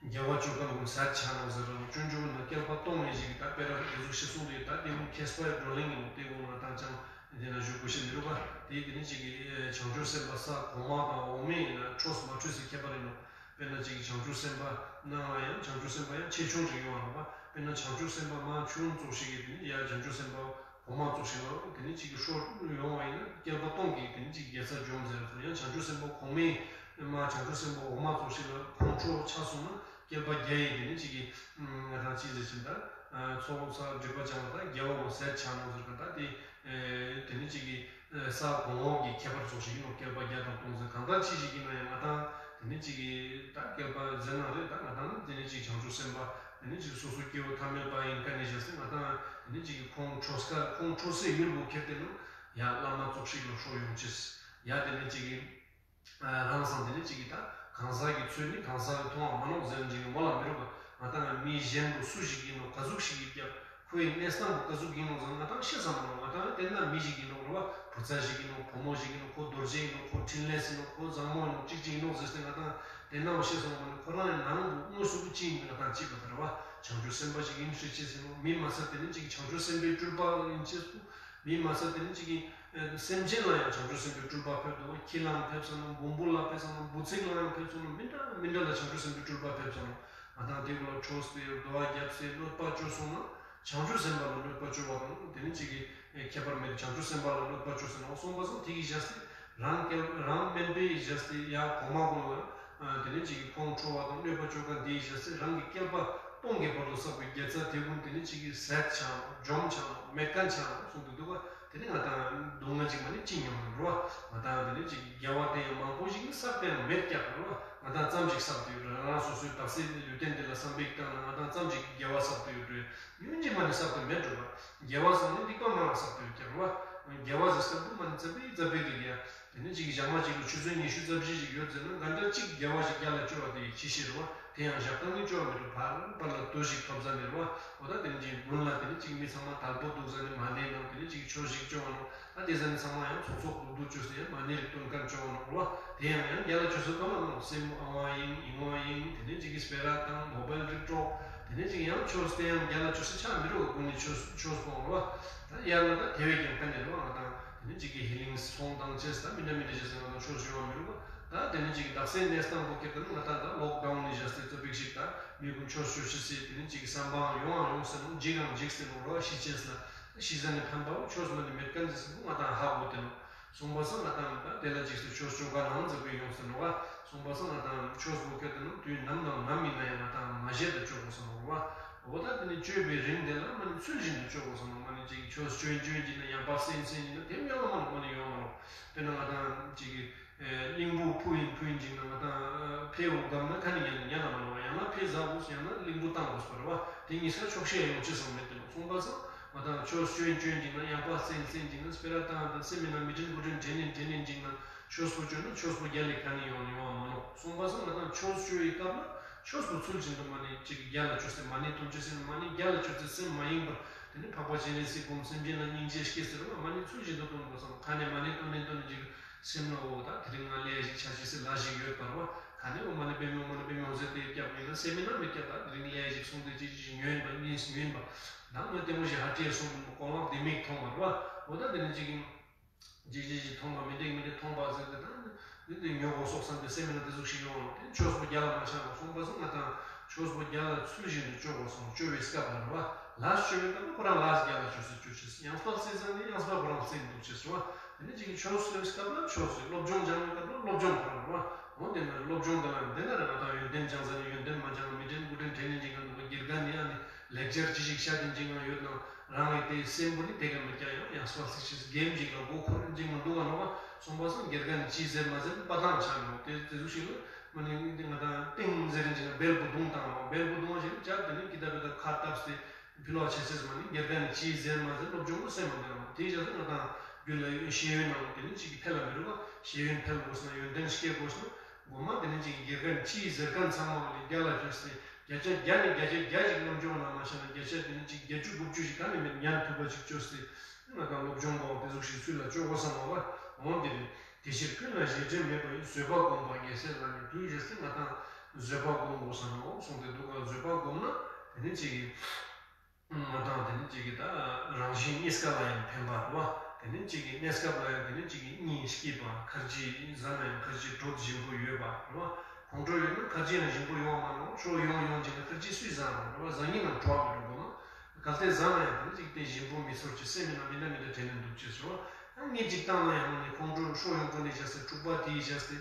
དགེ་བ་ཅོ་མཁན་ཀུན་ཟད་ཆ་ནོག་ཟེར་ར་ནོག་སྤྱོད་འཇུག་ནང་བསྐལ་པ་སྟོང་ཡིན་ཞིག་གི་ད་དཔེ་ར་དེ་ཟུག་ཞིག་གསུངས་ཏེ་ད་དེ་ཀུན་མཁས་པའི་བགྲོ་གླེང་ཡིན་ནོག་དེ་ཀུན་ང་དང་ཅང་དེ་ན་ཞུ་དགོས་ཤེས་མི་རུང་བ་དེ་དེ་ནི་གཅིག་གི་བྱང་ཆུབ་སེམས་དཔའ་ས་གོང་མ་དང་འོག་མའི་ཡིན་ན་འཕྲོས་མ་འཕྲོས་སི་ཁྱད་པར་ཡིན་ནོག་དཔེར་ན་ཅིག་བྱང་ཆུབ་སེམས་དཔའ་ནང་ལ་ཡང་བྱང་ཆུབ་སེམས་དཔའ་ཡང་ཆེ་ཆུང་ཅིག་ཡོང་བ་རེད་པ། དཔེར་ན་བྱང་ཆུབ་སེམས་དཔའ་མ་ཆུང་ཙོགས་ཤིག་གིས་དེ་ནི་ཡང་བྱང་ཆུབ་སེམས་དཔའ་གོང་མ་ཙོགས་ཤིག་ལ་དེ་ནི་ཅིག་གི་ཧྲོ་ཡོང་བ་ཡིན་ན་བསྐལ་པ་སྟོང་གི་དེ་ནི་ཅིག་དགེ་རྩ་འཇོམས་ཟེར་སོང་། ཡང་བྱང་ཆུབ་སེམས་དཔའ་གོང་མའི་མ་བྱང་ཆུབ་སེམས་དཔའ་འོག་མ་ཙོགས་ཤིག་ལ་ཁོང་ཁྲོ་ཆགས་སོང་ན་བསྐལ་པ་བརྒྱ་ཡི་དེ་ནི་ཅིག་གི་ང་དང་ཅི་ཟེར་ཅིན་ད་ཚོགས་བསགས་སྒྲིབ་པ་སྦྱངས་ད་དགེ་བ་བོ་ཟད་ཆ་ནོག་ཟེར་ག་ད་དེ་དེ་ནི་ཅིག་གི་ས་གོང་འོག་གི་ཁྱད་པར་ཙོགས་ཤིག་ཡིན་ནོག་བསྐལ་པ་བརྒྱ་དང་སྟོང་ཟེར་གང་ལྟར་ཅི་ཞིག་ཡིན་ན་ཡང་ང་དང་དེ་ནི་ཅིག་གི་ད་བསྐལ་པ་ཟེར་ན་རེད། ད་ང་དང་དེ་ནི་ཅིག་བྱང་ཆུབ་སེམས་དཔའ་དེ་ནི་ཅིག་སོ་སོ་སྐྱེ་བོ་ཐ་མལ་པ་ཡིན་ཀ་ནི་བཞག་སྟེ་ང་དང་དེ་ནི་ཅིག་གི་ཁོང་ཁྲོ་སྐར་ཁོང་ཁྲོ་སའི་ཡུལ་བོ་ཁྱེར་ཏེ་ནོག་ཡང་བླ་མ་ཙོགས་ཤིག་ལ་ཧྲོ་ཡོང་ཅེས་ཡང་དེ་ནི་ཅིག་གི་རང་སང་དེ་ནི་གཅིག་གི་ད་གང་ཟག་གི་ཚུལ་ནི་གང་ཟག་གི་མཐོང་བ་མ་ནོག་ཟེར་ནི་ཅིག་གི་མོ་ལ་མི་རུག་ག་ང་དང་མི་གཞན་པོ་སུ་ཞིག་ཡིན་ནོག་ག་ཟུག་ཞིག་ཡིན་ཀྱང་ཁོའི་གནས་སྟངས་པོ་ག་ཟུག་ཡིན་ནོག་ཟེར་ན་ང་དང་ཤེས་ས་མ་ནོག་ང་དང་དེ་ན་མི་ཞིག་ཡིན་ནོག་རེད་བ། བུ་ཚ་ཞིག་ཡིན་ནོག་བུ་མོ་ཞིག་ཡིན་ནོག་ཁོ་རྡོ་རྗེ་ཡིན་ནོག་ཁོ་འཕྲིན་ལས་ཡིན་ནོག་ཁོ་བཟང་མོ་ཡིན་ནོག་ཅིག་ཅིག་ཡིན་ནོག་ཟེར་ཏེ་ང་དང་དེ་ན་བོ་ཤེས་ས་མ་ནོག་ཁོ་རང་ནང་པོ་དངོས་སུ་ཅི་ཡིན་ང་དང་ཅི་ག་ད་རེད་བ། བྱང་ཆུབ་སེམས་དཔའ་ཞིག་ཡིན་ཤེས་ཅེས་ཡིན་ནོག་མི་མ་ཟད་དེ་ནི་གཅིག་བྱང་ཆུབ་སེམས་དཔའི་སྤྲུལ་པ་ཡིན་ཅེས་སུ། མི་མ་ཟད་དེ་ནི་གཅིག་གི་སེམས་ཅན་ལ་ཡང་བྱང་ཆུབ་སེམས་དཔའི་སྤྲུལ་པ་ཕེབས་འདུག་ཁྱི་ལའང་ཕེབས་ས་ནོག་བོང་བུ་ལ་ཕེབས་ས་ནོག་བུ་ཚིག་ལའང་ཕེབས་ས་ནོག་མི་འདྲ་མི་འདྲ་ལ་བྱང་ཆུབ་སེམས་དཔའི་སྤྲུལ་པ་ཕེབས་ས་ནོག་ང་དང་དེ་ཀུན་ལ་ཆོས་སྟེ་འདུལ་བ་རྒྱབ་སྟེ་གནོད་པ་བཅོས་སོང་ན་བྱང་ཆུབ་སེམས་དཔའ་ལ་གནོད་པ་བཅོས་པ་དང་དེ་ནི་གཅིག་གི་ཁྱད་པར་མེད་དེ་བྱང་ཆུབ་སེམས་དཔའ་ལ་གནོད་པ་བཅོས་ཟེར་ནོག་སོང་པ་སང་དེ་གི་བཞག་སྟེ་རང་སྐལ་རང་དམན་པའི་བཞག་སྟེ་ཡང་གོང་མ་ཀུན་ལ་དེ་ནི་གཅིག་གི་ཁོང་ཁྲོ་བ་དང་གནོད་པ་བཅོ་མཁན་དེའི་བཞག་སྟེ་རང་གི་བསྐལ་པ་སྟོང་གི་བར་དུ་བསགས་པའི་དགེ་རྩ་དེ་ཀུན་དེ་ནི་གཅིག་གི་ཟད་ཆ་ནོག་འཇོམས་ཆ་ནོག་མེད་མཁན་ཆ་ནོག་གསུངས་ཏེ་འདུག་ག་དེ་ནི་ང་དང་སྡུག་བསྔལ་ཅིག་མ་ནི་ཅི་མྱོང་མི་རུང་བ། ང་དང་དེ་ནི་གཅིག་གི་དགེ་བ་དེ་ཡང་མང་པོ་ཞིག་ནི་བསགས་ཏེ་ཡང་མེད་ཀྱག་རུང་བ། ང་དང་ཙམ་ཞིག་བསགས་ཏེ་ཡོད་རེད། རང་སོ་སོའི་དག་སའི་ལུས་རྟེན་འདི་ལ་བསམ་པའི་སྟེང་ན་ང་དང་ཙམ་ཞིག་དགེ་བ་བསགས་ཏེ་ཡོད་རེད། ཉུང་ཅིག་མ་ནི་བསགས་ཏེ་མེད་འགྲོ་བ། དགེ་བ་བསགས་ནི་སྡིག་པ་མང་བ་བསགས་ཏེ་ཡོད་ཀྱག་རུང་བ། དགེ་བ་ཟེར་སྐབས་སུ་མ་ནི་ཙ་པིག་ཙ་པིག་རེད་ཀྱག་དེ་ནི་གཅིག་གི་ཞག་མ་གཅིག་ལ་ཆུ་ཚོད་ཉི་ཤུ་རྩ་བཞི་ཞིག་ཡོད་ཟེར་ན་ག་འདྲ་གཅིག་དགེ་བ་ཞིག་རྒྱ་ལ་བཅོལ་བ་དེ་ཅི་ཤེས་རུང་བ། དེ་ཡང་ཞག་དང་ནི་བཅོལ་བ་མི་འདུག་བར་བར་ལ་དུས་ཤིག་ཐོབ་ཟ་ནི་རུང་བ། འོ་ད་དེ་ནི་གཅིག་དགུན་ལ་དེ་ནི་གཅིག་མི་ཚང་མ་དལ་པོ་འདུག་ཟ་ནི་མ་ནི་ནང་དེ་ནི་གཅིག་ཆོས་ཤིག་བཅོལ་བ་ནོག་ད་དེ་ཟ་ནི་ཚང་མ་ཡང་ཚོགས་ཚོགས་འདུག་འདུག་བཅོས་ཏེ་ཡང་མ་ནི་རིག་སྟོན་ཁན་བཅོལ་བ་ནོག་རུང་བ། དེ་ཡང་ཡང་རྒྱ་ལ་བཅོལ་ས་ཐོབ་མ་ནོག་སེམས་ཨ་ཝང་ཡིན་ཨི་ཝང་ཡིན་དེ་ནི་གཅིག་གི་སྤེ་ར་དང་མོ་བལ་རིག་གྲོགས་དེ་ནི་གཅིག་ཡང་ཆོས་དེ་ཡང་རྒྱ་ལ་བཅོལ་ས་ཆ་མི་རུང་བ། དགུན་ནི་ཆོས་ཆོས་སྤོང་རུང་བ། ད་དབྱར་ལ་ད་དེ་བས་ཀྱང་དཀའ་ནི་རུང་བ། ང་དང་དེ་ནི་གཅིག་གི་ཧི་ལིང་ཚོང་དང་བཅས་ད་མི་འདྲ་མི་འདྲ་བྱས་ཟེར་ང་དང་ཆོས་ཞུ་བ་མི་རུང་བ། ད་དེ་ནི་གཅིག་གི་དག་སའི་གནས་སྟངས་པོ་ཁྱེར་ཏེ་ནི་ང་དང་ད་ལོག་ཌའུན་ནི་བྱས་ཏེ་ཙ་པིག་ཞིག་ད་མི་ཀུན་ཆོས་ཞུ་ཤེས་སི་དེ་ནི་གཅིག་གི་བསམ་པའང་ཡོང་ཡང་ཡོང་ཟེར་ནོག་འཇིགས་ཡང་འཇིགས་ཟེར་ནོག་རུང་བ། ཤི་ཅེས་ལ་ཤི་ཟ་ནི་ཕན་པའོ་ཆོས་མ་ནི་མེད་མཁན་ཟེར་སི་ཀུན་ང་དང་ཧ་གོ་དེ་ནོག་སོང་པ་སང་ང་དང་ད་དེ་ལ་འཇིགས་སེ་ཆོས་ཆོ་ག་ནང་འཛེགས་པའི་ཡོང་ཟེར་ནོག་བ། སོང་པ་སང་ང་དང་ཆོས་པོ་ཁྱེར་ཏེ་ནི་དུས་ནམ་དང་ནམ་ཡིན་ན་ཡང་ང་དང་མ་བརྗེད་དེ་བཅོ་དགོས་ཟེར་ནོག་བ། འོ་ད་དེ་ནི་བཅོས་པའི་རིང་དེ་ལ་མ་ནི་ཚུལ་བཞིན་དུ་བཅོ་དགོས་ཟེར་ནོག་མ་ནི་གཅིག་ཆོས་བཅོ་ཡིན་བཅོ་ཡིན་ཅིག་ན་ཡང་པ་སེན་སེན་ཅིག་ན་དེ་ཡོང་མ་ནོག་མ་ནི་ཡོང་མ་ནོག་དཔེར་ན་ང་དང་གཅིག་གི་གླིང་བུ་ཕུ་ཡིན་ཕུ་ཡིན་ཅིག་ན་ང་དང་ཕེ་འོ་གམ་ན་ཁ་ནི་ཉན་ཉན་ན་མ་ནོག་ཡང་ན་ཕེ་ཟ་དགོས་ཡང་ན་གླིང་བུ་བཏང་དགོས་པ་རེད་བ། དེ་གཉིས་ཀ་ཆོག་ཤེས་ཡོང་ཅེས་སང་མེད་དེ་ནོག་སོང་པ་སང་། ང་དང་ཆོས་བཅོ་ཡིན་བཅོ་ཡིན་ཅིག་ན་ཡང་པ་སེན་སེན་ཅིག་ན་སྤེ་ར་བཏང་བཏང་སེ་མིན་ན་མི་དྲན་བུ་དྲན་དྲན་ཡིན་དྲན་ཡིན་ཅིག་ན་ཆོས་པོ་བཅོས་ན་ཆོས་པོ་རྒྱལ་ལ་ཁ་ནི་ཡོང་ནི་ཡོང་བ་མ་ནོག་སོང་པ་སང་ང་དང་ཆོས་བཅོ་ཡི་སྐབས་ན་ཆོས་པོ་ཚུལ་བཞིན་དུ་མ་ནི་གཅིག་རྒྱལ་ལ་བཅོས་སེ་མ་ནི་ཐོན་ཅེས་སེ་མ་ནི་རྒྱལ་ལ་བཅོས་སེ་སེམས་མ་ཡེངས་པར་དེ་ནི་འཕགས་པ་སྤྱན་རས་གཟིགས་སྒོམ་སེམས་ཅན་ལ་སྙིང་རྗེ་སྐྱེ་ཟེར་བ་མ་ནི་ཚུལ་བཞིན་དུ་སྟོན་དགོས་སམ། ཁ་ནས་མ་ནི་སྟོན་ནས་སྟོན་ནས་ཅིག་སེམས་ལ་འོ་ད་དེ་རིང་ང་ལས་ཞིག་ཆ་ཅེས་སེ་ལ་ཞིག་ཡོད་པར་བ། ཁ་ནས་འོ་མ་ནི་པེ་མྱོང་མ་ནི་པེ་མྱོང་ཟེར་ཏེ་སྐྱབས་ཡིན་ན་སེ་མིན་ན་མི་སྐྱབས་ད་དེ་རིང་ལས་ཞིག་སོང་སྟེ་ཅིག་ཅིག་ཉོན་པ་ཉིས་ཉོན་པ། ནང་ལ་ལྟད་མོ་ཞིག་ཧ་ཅེས་སོང་གོང་ལ་ལྡེ་མིག་མཐོང་བ་རེད་བ། འོ་ད་དེ་ནི་ཅིག་ཡིན། ཅིག་ཅིག་ཅིག་མཐོང་བ་མི་འགྲིག་མི་འགྲིག་མཐོང་བ་ཟེར་ཏེ་ད་ནི་དེ་ཉོ་དགོས་སོགས་བསམ་སྟེ་སེམས་ལ་དེ་ཟུག་ཞིག་ཡོང་བ་དེ་ཆོས་པོ་རྒྱལ་ལ་མ་ཆགས་ན་སོང་པ་སང་ང་དང་ ཆོས་པོ་རྒྱལ་ལ་ཚུལ་བཞིན་དུ་སྤྱོད་དགོས་སམ། སྤྱོད་པའི་སྐབས་ལ་རེད་བ། ལས་སྤྱོད་པའི་སྐབས་ལ་ཁོ་རང་ལས་རྒྱལ་ལ་ཅོས་སེ་སྤྱོད་ཅེས། ཡངས་པ་བརྩིས་ཙང་ནི་ཡངས་པ་ཁོ་རང་བརྩིས་འདུག་ཅེས་རེད་བ། དེ་ནི་ཅིག་ཆོས་སྤྱོད་པའི་སྐབས་ལ་ཆོས་སྤྱོད། སློབ་སྦྱོང་སྦྱང་བའི་སྐབས་ལ་སློབ་སྦྱོང་ཁོ་རང་རེད་བ། འོ་དེ་ན་སློབ་སྦྱོང་དེ་ལ་འདི་ན་རེད་བ། ད་ཡོན་ཏན་སྦྱང་ས་ནི་ཡོན་ཏན་མ་སྦྱང་མི་དྲན་དགུ་དྲན་དྲན་ནི་འཇིག་ག་འདུག་ག། དགེ་རྒན་ནི་ཨ་ནི་ལེགས་སྦྱར་ཅི་ཞིག་བཤད་དེ་འཇིག་ག་ཡོད་ན་རང་གི་དེ་སེམས་པོ་ནི་དེ་ག་མི་སྐྱ་ཡང་ཡངས་པ་བརྩིས་ཤིག་གེམ་ཞིག་ལ་མགོ་འཁོར་འཇིག་མ་འདུག་ག་ནོག་ག། སོང་པ་སང་དགེ་རྒན་ནི་ཅི་ཟེར་མ་ཟེར་པ་དང་ཆ་ནོག། དེ་དེ་ཟུག་ཞིག་ལ་མ་ནི་ང་དང་ཏིང་ཟེར་རིན་ཅིག་ན་བེལ་པོ་རྡུང་བཏང་བ། བེལ་པོ་རྡུང་བ་ཞིག་ཅར་དེ་ནི་ཀི་ཏ་པི་ཏ་ཁ་བཏབ་སྟེ་ཕི་ལོག་ཆ་ཅེས་མ་ནི་དགེ་རྒན་ནི་ཅི་ཟེར་མ་ཟེར་སློབ་སྦྱོང་གི་སེམས་མ་འདུག་ག། དེ་བྱས་ཙང་ང་དང་རྒྱུད་ལ་ཤེས་ཡོན་ནང་དེ་ནི་ཅིག་གི་འཕེལ་ལ་མི་རུང་བ། ཤེས་ཡོན་འཕེལ་དགོས་ན་ཡོན་ཏན་སྐྱེ་དགོས་ན་མགོ་མ་དེ་ནི་ཅིག་གི་དགེ་རྒན་ཅི་ཟེར་མཁན་ཚང་མ་ལ་རྒྱལ་ལ་ཅོས་ཏེ་བརྒྱ་ཆ་བརྒྱ་ནི་བརྒྱ་ཆ་བརྒྱ་ཞིག་རྣམ་འཇོག་ན་མ་ཤེས་ན་བརྒྱ་ཆ་དེ་ནི་ཅིག་བརྒྱད་ཅུ་དགུ་བཅུ་ཞིག་ག་ནི་མེད་ཉན་ཐུབ་པ་ཅིག་ཅོས་ཏེ་ང་དང་སློབ་སྦྱོང་པོ་དེ་ཟུག་ཞིག་ཚུལ་ལ་ཅོ་དགོས་སམ་མ་བ། འོང་དེ་རེད། དེ་ཕྱིར་ཀུན་ལ་བརྗེད་དྲན་མེད་པ་ཡིས། བཟོད་པ་བསྒོམ་པ་རྒྱལ་སྲས་ལག་ལེན་དུས། ཞེས་ཏེ་ང་དང་བཟོད་པ་བསྒོམ་དགོས་སམ་མ་བ་གསུངས་ཏེ་འདུག་ག། བཟོད་པ་བསྒོམ་ན་དེ་ནི་ཅིག་གི་ང་དང་དེ་ནི་ཅིག་གི་ད་རང་གཞན་གཉིས་ཀ་ལ་ཡང་ཕན་པ་རེད་བ། དེ་ནི་ཅིག་གི་གནས་སྐབས་ལ་ཡང་དེ་ནི་ཅིག་གི་གཉིད་སྐྱིད་པ། ཁར་ཇི་ཟ་ན་ཡང་ཁར་ཇི་དྲོད་ཞིམ་པོ་ཡོད་པ་རེད་བ། ཁོང་ཁྲོ་ཡོད་ན་ཁར་ཇི་ཡང་ཞིམ་པོ་ཡོང་མ་ནོག། ཁྲོ་ཡོང་ཡོང་ཅིག་ན་ཁར་ཇི་སུས་ཟ་ནོག་རེད་བ། ཟ་ཉིན་ནང་དྲོ་བ་མི་འགྲོ་གོ་མ། གལ་ཏེ་ཟ་ན་ཡང་དེ་ནི་ཅིག་དེ་ཞིམ་པོ་མི་ཚོར་ཅིག་སེམས་མི་ནང་མི་འདྲ་མི་འདྲ་དྲན་ནས་འདུག་ཅེས་རེད་བ། ཨ་ངས་ཅིག་བཏང་ན་ཡང་མ་ནི་ཁོང་ཁྲོ་ཁྲོ་ཡོང་གོ་ནི་བྱས་ཏེ་འཁྲུག་པ་དེ་ཡི་བྱས་ཏེ།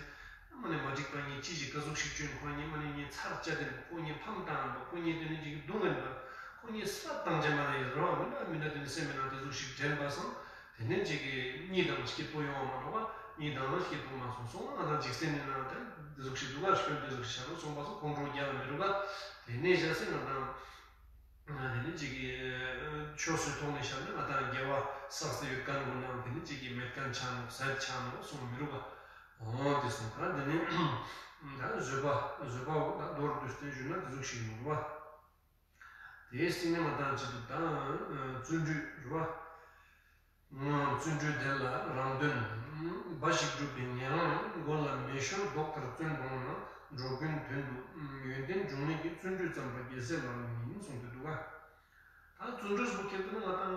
མ་ནི་མ་འགྲིག་པ་ངས་ཅི་ཞིག་ག་ཟུག་ཞིག་བཅོས་ཁོ་ཉིད་མ་ནི་ངས་ཚར་བཅད་དེ་ཁོ་ཉིད་ཕམ་བཏང་པ། ཁོ་ཉིད་དེ་ནི་ཅིག་རྡུང་ངན་པ། ཁོ་ཉིད་སྲབ་བཏང་ཅེས་མ་ནི་རོ་མི་འདྲ་མི་འདྲ་དེ་ནི་སེམས་མི་ནང་དེ་ཟུག་ཞིག་དྲན་པ་སང་དེ་ནི་ཅིག་གི་གཉིད་དང་སྐྱིད་པོ་ཡོང་བ་མ་ནོག་པ། གཉིད་དང་སྐྱིད་པོ་མ་སོང་སོང་ང་དང་འཇིག་རྟེན་ནི་ནང་དེ་དེ་ཟུག་ཞིག་འདུག་ག། སྐྱོན་དེ་ཟུག་ཞིག་བྱ་རོགས་སོང་པ་སང་ཁོང་ཁྲོ་རྒྱལ་ལ་མི་རུག་ག། དེ་ནི་བྱ་སེ་ང་དང་དེ་ནི་ཅིག་གི་ཆོས་སུ་ཐོག་ནས་བཤད་ན་ང་དང་དགེ་བ་བསགས་ཏེ་ཡོད་མཁན་གུན་ནང་དེ་ནི་ཅིག་གི་མེད་མཁན་ཆ་ནོག་ཟད་ཆ་ནོག་སོང་མི་རུག་ག། འོ་དེ་སོང་ད་དེ་ནི་ད་བཟོད་པ་བཟོད་པ་འོ་ད་མདོར་བསྡུས་ཏེ་ཞུས་ན་དེ་ཟུག་ཞིག་ཡིན་རུག་པ། དེའི་སྟེང་ནས་ང་དང་ཅི་འདུག་ད་བརྩོན་འགྲུས་རུག་པ། བརྩོན་འགྲུས་དེ་ལ་རང་དོན་འབའ་ཞིག་སྒྲུབ་པའི་ཉེ་རང་ཡང་། མགོ་ལ་མེ་ཤོར་ལྡོག་ལྟར་བརྩོན་མཐོང་ན། འགྲོ་ཀུན་དོན་དུ་ཡོན་ཏན་འབྱུང་ནི་གི། བརྩོན་འགྲུས་བརྩམས་པ་རྒྱལ་སྲས་ལག་ལེན་ཡིན། གསུངས་ཏེ་འདུག་ག། ད་བརྩོན་འགྲུས་པོ་ཁྱེར་ཏེ་ན་ང་དང་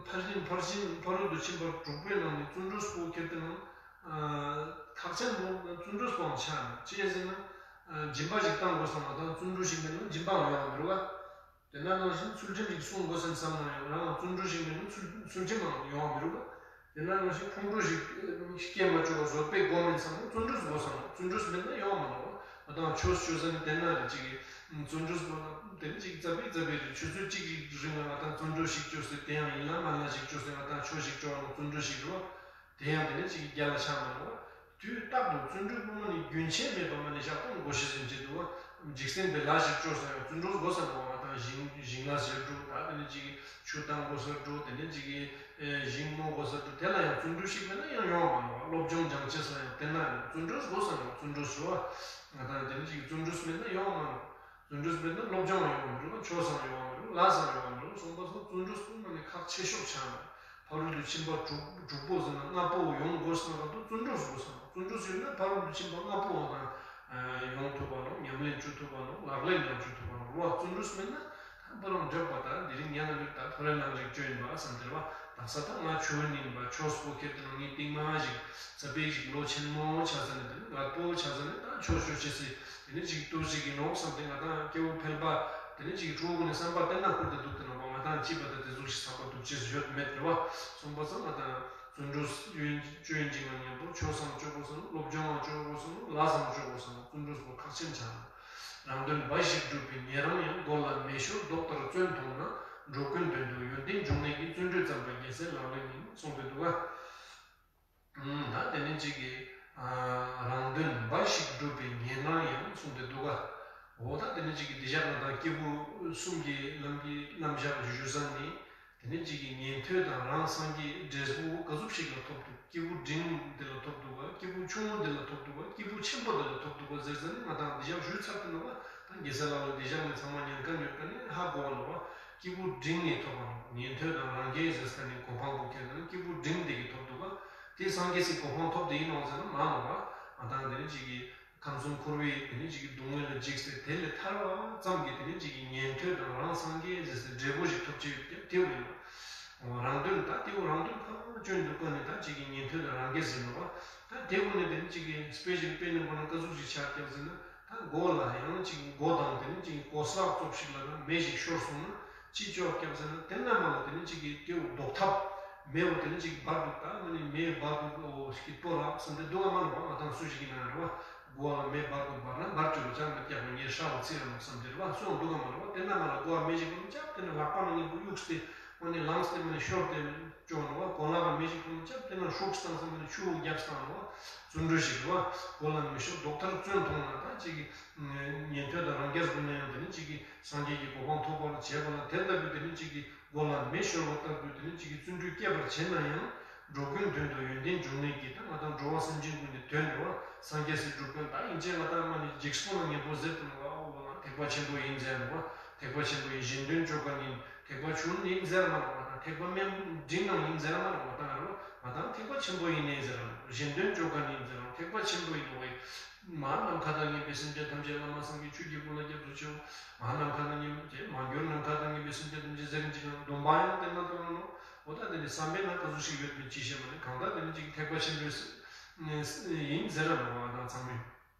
ཕར་ཕྱིན་ཕར་ཕྱིན་ཕ་རོལ་ཏུ་ཕྱིན་པ་དྲུག་པོའི་ནང་ནས་བརྩོན་འགྲུས་པོ་ཁྱེར་ཏེ་ན་ཁག་ཆེན་པོ་བརྩོན་འགྲུས་པོའང་ཆགས་ནས་ཅི་ཟེར་ན་སྦྱིན་པ་ཞིག་བཏང་དགོས་སམ་ང་དང་བརྩོན་འགྲུས་ཤིག་མེད་ན་སྦྱིན་པའང་ཡོང་བ་མི་རུག་ག། དེ་ནང་བཞིན་ཚུལ་ཁྲིམས་ཤིག་སྲུང་དགོས་སམ་བསམ་ན་ཡང་རང་ལ་བརྩོན་འགྲུས་ཤིག་མེད་ན་ཚུལ་ཚུལ་ཁྲིམས་མང་ཡོང་བ་མི་རུག་ག། དེ་ནང་བཞིན་ཁོང་ཁྲོ་ཞིག་སྐྱེ་མ་བཅུག་པ་བཟོད་པའི་སྒོ་མེད་བསམ་ན་བརྩོན་འགྲུས་དགོས་སམ། བརྩོན་འགྲུས་མེད་ན་ཡོང་མ་ནོག། ང་དང་ཆོས་ཆོས་ཟེར་ནས་དེ་ན་རེ་ཅིག་གི་བརྩོན་འགྲུས་དགོས་ན་དེ་ནི་ཅིག་རྩ་བའི་རྩ་བའི་རེ་ཆུ་ཚོད་གཅིག་གི་རིང་ལ་ང་དང་བརྩོན་འགྲུས་ཤིག་བཅོས་ཏེ་དེ་ཡང་ཡིན་ལ་མ་ལ་ཞིག་བཅོས་ཏེ་ང་དང་ཆོས་ཤིག་བཅོ་བ་ནོག་བརྩོན་འགྲུས་ཤིག་རུག་པ། དེ་ཡང་དེ་ནི་ཅིག་གི་རྒྱལ་ལ་ཆགས་མ་ནོག། དུས་རྟག་ཏུ་བརྩོན་འགྲུས་པོ་མ་ནི་རྒྱུན་ཆད་མེད་པ་མ་ནི་ཞག་དང་དགོས་ཤེས་ཟིན་གྱི་འདུག་བ། འཇིག་རྟེན་པའི་ལས་ཤིག་བཅོས་ས་ཡང་བརྩོན་འགྲུས་དགོས་ས་ནོག། ང་དང་ཞིང་ཞིང་ལས་བྱེད་འགྲོ་ད་དེ་ནི་ཅིག་གི་ཆུ་བཏང་དགོས་ས་འགྲོ་དེ་ནི་ཅིག་གི་ཨེ་ཞིང་རྨོ་དགོས་ས་འགྲོ་དེ་ལ་ཡང་བརྩོན་འགྲུས་ཤིག་མེད་ན་ཡང་ཡོང་མ་ནོག། སློབ་སྦྱོང་སྦྱང་ཅེས་ལ་ཡང་དེ་ན་ཡང་བརྩོན་འགྲུས་དགོས་ས་ནོག། བརྩོན་འགྲུས་ཞུ་བ། ང་དང་དེ་ནི་ཅིག་གི་བརྩོན་འགྲུས་མེད་ན་ཡོང་མ་ནོག། བརྩོན་འགྲུས་མེད་ན་སློབ་སྦྱོང་ཡོང་མི་རུག། ཆོས་སང་ཡོང་མི་རུག། ལས་སང་ཡོང་མི་རུག། སོང་པ་སང་བརྩོན་འགྲུས་པོ་མ་ནི་ཁག་ཆེ་ཤོས་ཆགས་ནས་ཕ་རོལ་ཏུ་ཕྱིན་པ་དྲུག་དྲུག་པོ་ཟེར་ན་ལྔ་པོ་ཡོང་དགོས་ན་ག་དུ་བརྩོན་འགྲུས་དགོས་སམ། བརྩོན་འགྲུས་ཡོད་ན་ཕ་རོལ་ཏུ་ཕྱིན་པ་ལྔ་པོ་ང་དང་ཡོང་ཐུབ་པ་ནོག། ཉམས་ལེན་བཅུ་ཐུབ་པ་ནོག། ལག་ལེན་ཡང་བཅུ་ཐུབ་པ་ནོག། རུག་པ། བརྩོན་འགྲུས་མེད་ན་ད་པོ་རང་འགྲིག་པ་ད་དེ་རིང་ཉལ་ལ་ལུས་ད་ཐོ་རེ་ནང་རིག་བཅོས་ཡིན་པ་བསམ་དེ་རུག་པ། དག་ས་ད་ང་ཆོས་ཡིན་པ་ཆོས་པོ་ཁྱེར་ཏེ་ན་ངའི་རྟིང་མ་ཞིག་ཙ་པིག་ཞིག་ལོ་ཆེན་མོ་ཆགས་ས་ནས་དེ་ནི་རྒད་པོ་ཆགས་ས་ནས་ད་ཆོས་ཆོས་ཅེས་སི་དེ་ནི་ཅིག་ཏུ་ཞིག་ཡིན་ནོག་བསམ་སྟེ་ང་དང་སྐྱེ་བོ་ཕལ་པ་དེ་ནི་ཅིག་ཕྲུ་གུ་ནས་བསམ་པ་དེ་ན་ཁུར་ཏེ་འདུག་སྟེ་ནོག་པ། ང་དང་ཅི་པ་ད་དེ་ཟུག་ཞིག་ཚགས་པ་འདུག་ཅེས་ཡོད་མེད་རེད་པ། སོང་པ་སང་ང་དང་བརྩོན་འགྲུས་ཡོན་ཅོ་ཡིན་ཅིག་ན་མཉམ་པོ་ཆོས་སང་ཅོ་དགོས་སམ། སློབ་སྦྱོང་ང་ཅོ་དགོས་སམ། ལས་སང་ཅོ་དགོས་སམ། བརྩོན་འགྲུས་པོ་ཁག་ཆེན་ཆགས་ནོག། རང་དོན་འབའ་ཞིག་སྒྲུབ་པའི་ཉེ་རང་ཡང་། མགོ་ལ་མེ་ཤོར་ལྡོག་ལྟར་བརྩོན་མཐོང་ན། འགྲོ་ཀུན་དོན་དུ་ཡོན་ཏན་འབྱུང་ནི་གི། བརྩོན་འགྲུས་བརྩམས་པ་རྒྱལ་སྲས་ལག་ལེན་ཡིན། གསུངས་ཏེ་འདུག་ག། ད་དེ་ནི་ཅིག་གི་རང་དོན་འབའ་ཞིག་སྒྲུབ་པའི་ཉེ་རང་ཡང་གསུངས་ཏེ་འདུག་ག། འོ་ད་དེ་ནི་ཅིག་གི་འདི་ཞག་ང་དང་སྐྱེས་བུ་གསུམ་གྱི་ལམ་གྱི་རྣམ་གཞག་ཞུ་ས་ནི་དེ་ནི་ཅིག་གི་ཉན་ཐོས་དང་རང་སངས་རྒྱས་འབྲས་བུ་ག་ཟུག་ཞིག་ལ་ཐོབ་འདུག། སྐྱེས་བུ་འབྲིང་དེ་ལ་ཐོབ་འདུག་ག། སྐྱེས་བུ་ཆུང་ངུ་དེ་ལ་ཐོབ་འདུག་ག། སྐྱེས་བུ་ཆེན་པོ་དེ་ལ་ཐོབ་འདུག་ག་ཟེར་ས་ནི་ང་དང་འདི་ཞག་ཞུས་ཚར་ཏེ་ནོག་པ། ད་རྒྱལ་སྲས་ལག་ལེན་འདི་ཞག་ནི་ཚང་མ་ཉན་མཁན་ཡོད་མཁན་ནི་ཧ་གོ་བ་ནོག་པ། སྐྱེས་བུ་འབྲིང་ནས་ཐོབ་པ་ནོག། ཉན་ཐོས་དང་རང་རྒྱལ་ཟེར་ས་ནི་གོ་འཕང་པོ་ཁྱེར་ན་སྐྱེས་བུ་འབྲིང་དེ་གི་ཐོབ་འདུག་ག། དེ་སངས་རྒྱས་སི་གོ་འཕང་ཐོབ་དེ་ཡིན་ནོག་ཟེར་ན་མ་ནོག་པ། ང་དང་དེ་ནི་ཅིག་གི་ཁམས་གསུམ་འཁོར་བའི་དེ་ནི་ཅིག་གི་སྡུག་བསྔལ་ལ་འཇིགས་ཏེ་དེ་ལས་ཐར་བ་ཙམ་གྱི་དེ་ནི་ཅིག་གི་ཉན་ཐོས་དང་རང་སངས་རྒྱས་ཟེར་སའི་འབྲས་བུ་ཞིག་ཐོབ་ཅེས་ཡོད་ཀྱང་དེ་བོ་ཡིན་ནོག། རང་དོན་ད་དེ་བོ་རང་དོན་ཁ་བ་ཅོ་འདུག་ག་ནི་ད་ཅིག་གི་ཉན་ཐོས་དང་རང་རྒྱལ་ཟེར་ནོག་པ། ད་དེ་བོ་ནི་དེ་ནི་ཅིག་གི་དཔེ་ཞིག་དཔེ་ནི་བོ་ན་ག་ཟུག་ཞིག་ཆགས་ཀྱང་ཟེར་ན། ད་མགོ་ལ་ཡང་ཅིག་མགོ་དང་དེ་ནི་ཅིག་གོ་ས་ཙོགས་ཤིག་ལ་ན་མེ་ཞིག་ཤོར་སོང་ན་ཅི་ཅོ་རྒྱབ་ཟེར་ན་དེ་ན་མ་ལ་དེ་ནི་ཅིག་གི་དེའུ་ལྡོག་ཐབས་མེའུ་དེ་ནི་ཅིག་འབར་འདུག་ད་མ་ནི་མེ་འབར་འདུག་འོ་ཞིག་གི་སྤོ་ར་བསམ་སྟེ་འདུག་ག་མ་ནོག་པ། ང་དང་སུ་ཞིག་གི་ན་རེ་བ་མགོ་ལ་མེ་འབར་འདུག་འབར་ན་འབར་ཅོ་རུ་ཅང་མི་རྒྱག་པ་ངའི་ཧྲ་བ་ཚིག་ར་ནོག་བསམ་སྟེ་རེ་བ་སོང་འདུག་ག་མ་ནོག་པ། དེ་ན་མ་ལ་མགོ་ལ་མེ་ཞིག་ཁོ་ནི་ཅབ་དེ་ནི་ལག་པ་ནི་ངན་པོ་གཡུགས་ཏེ་མ་ནི་ལངས་ཏེ་མ་ནི་ཤོར་ཏེ་ཅོ་ནོག་པ། གོ་ལ་ག་མེ་ཞིག་ཁོ་ནི་ཅབ་དེ་ན་ཧྲུག་སྟངས་སེ་མ་ནི་ཆུ་བོ་རྒྱབ་སྟངས་ནོག་པ། བརྩོན་འགྲུས་ཤིག་རེད་བ། གོ་ལ་མེ་ཤོར་ལྡོག་ཐར་བརྩོན་ཐོང་ན་ད་ཅིག་གི་ཉན་ཐོས་དང་རང་རྒྱལ་ཀུན་ན་ཡང་དེ་ནི་ཅིག་གི་སངས་རྒྱས་ཀྱི་གོ་འཕང་ཐོབ་པར་བྱེད་པ་ལ་དེ་ལྟ་བུའི་དེ་ནི་ཅིག་གི་གོ་ལ་མེ་ཤོར་བ་ལྟ་བུའི་དེ་ནི་ཅིག་གི་བརྩོན་འགྲུས་བསྐྱེད་པར་བྱེད་ན་ཡང་འགྲོ་ཀུན་དོན་དུ་ཡོན་ཏན་འབྱུང་ནི་གི་ད་ང་དང་འགྲོ་བ་སེམས་ཅན་ཀུན་ནི་དོན་རེད་བ། སངས་རྒྱས་སི་སྒྲུབ་དོན་ད་ཡིན་ཅེ་ང་དང་མ་ནི་འཇིགས་སོང་ན་ངན་པོ་ཟེར་དུ་ནོག་པ། འོ་ན་ཐེག་པ་ཆེན་པོ་ཡིན་ཟེར་ནོག་པ། ཐེག་པ་ཆེན་པོ་ཡིན་གཞན་དོན་ཅོ་མཁན་ཡིན། ཐེག་པ་ཆུང་ཡིན་ཟེར་མ་ནོག་པ་དང་ཐེག་པ་དམན་འབྲིང་ནང་ཡིན་ཟེར་མ་ནོག་པ་དང་རོ། ང་དང་ཐེག་པ་ཆེན་པོ་ཡིན་ནས་ཟེར་རོ། གཞན་དོན་ཅོ་མཁན་ཡིན་ཟེར་རོ། ཐེག་པ་ཆེན་པོ་ཡིན་ནོག་པ། མ་ནམ་མཁའ་དང་མཉམ་པའི་སེམས་ཅན་ཐམས་ཅད་བླ་མ་སངས་རྒྱས་ཆོས་ཀྱི་སྐུ་ལ་སྐྱབས་སུ་མཆིའོ། མ་ནམ་མཁའ་དང་མཉམ་པའི་མ་གྱུར་ནམ་མཁའ་དང་མཉམ་པའི་སེམས་ཅན་ཐམས་ཅད་ཟེར་གྱི་ན་སྡོམ་པ་ཡང་དེ་ན་དང་ནོག། འོ་ད་དེ་ནི་བསམ་པའི་ནང་ག་ཟུག་ཞིག་ཡོད་མེད་ཅི་ཤེས་མ་ནི་གང་ལྟར་དེ་ནི་ཅིག་ཐེག་པ་ཆེན་པོ་ཡིན་ཟེར་ར་ནོག་པ་དང་ཚང་མས།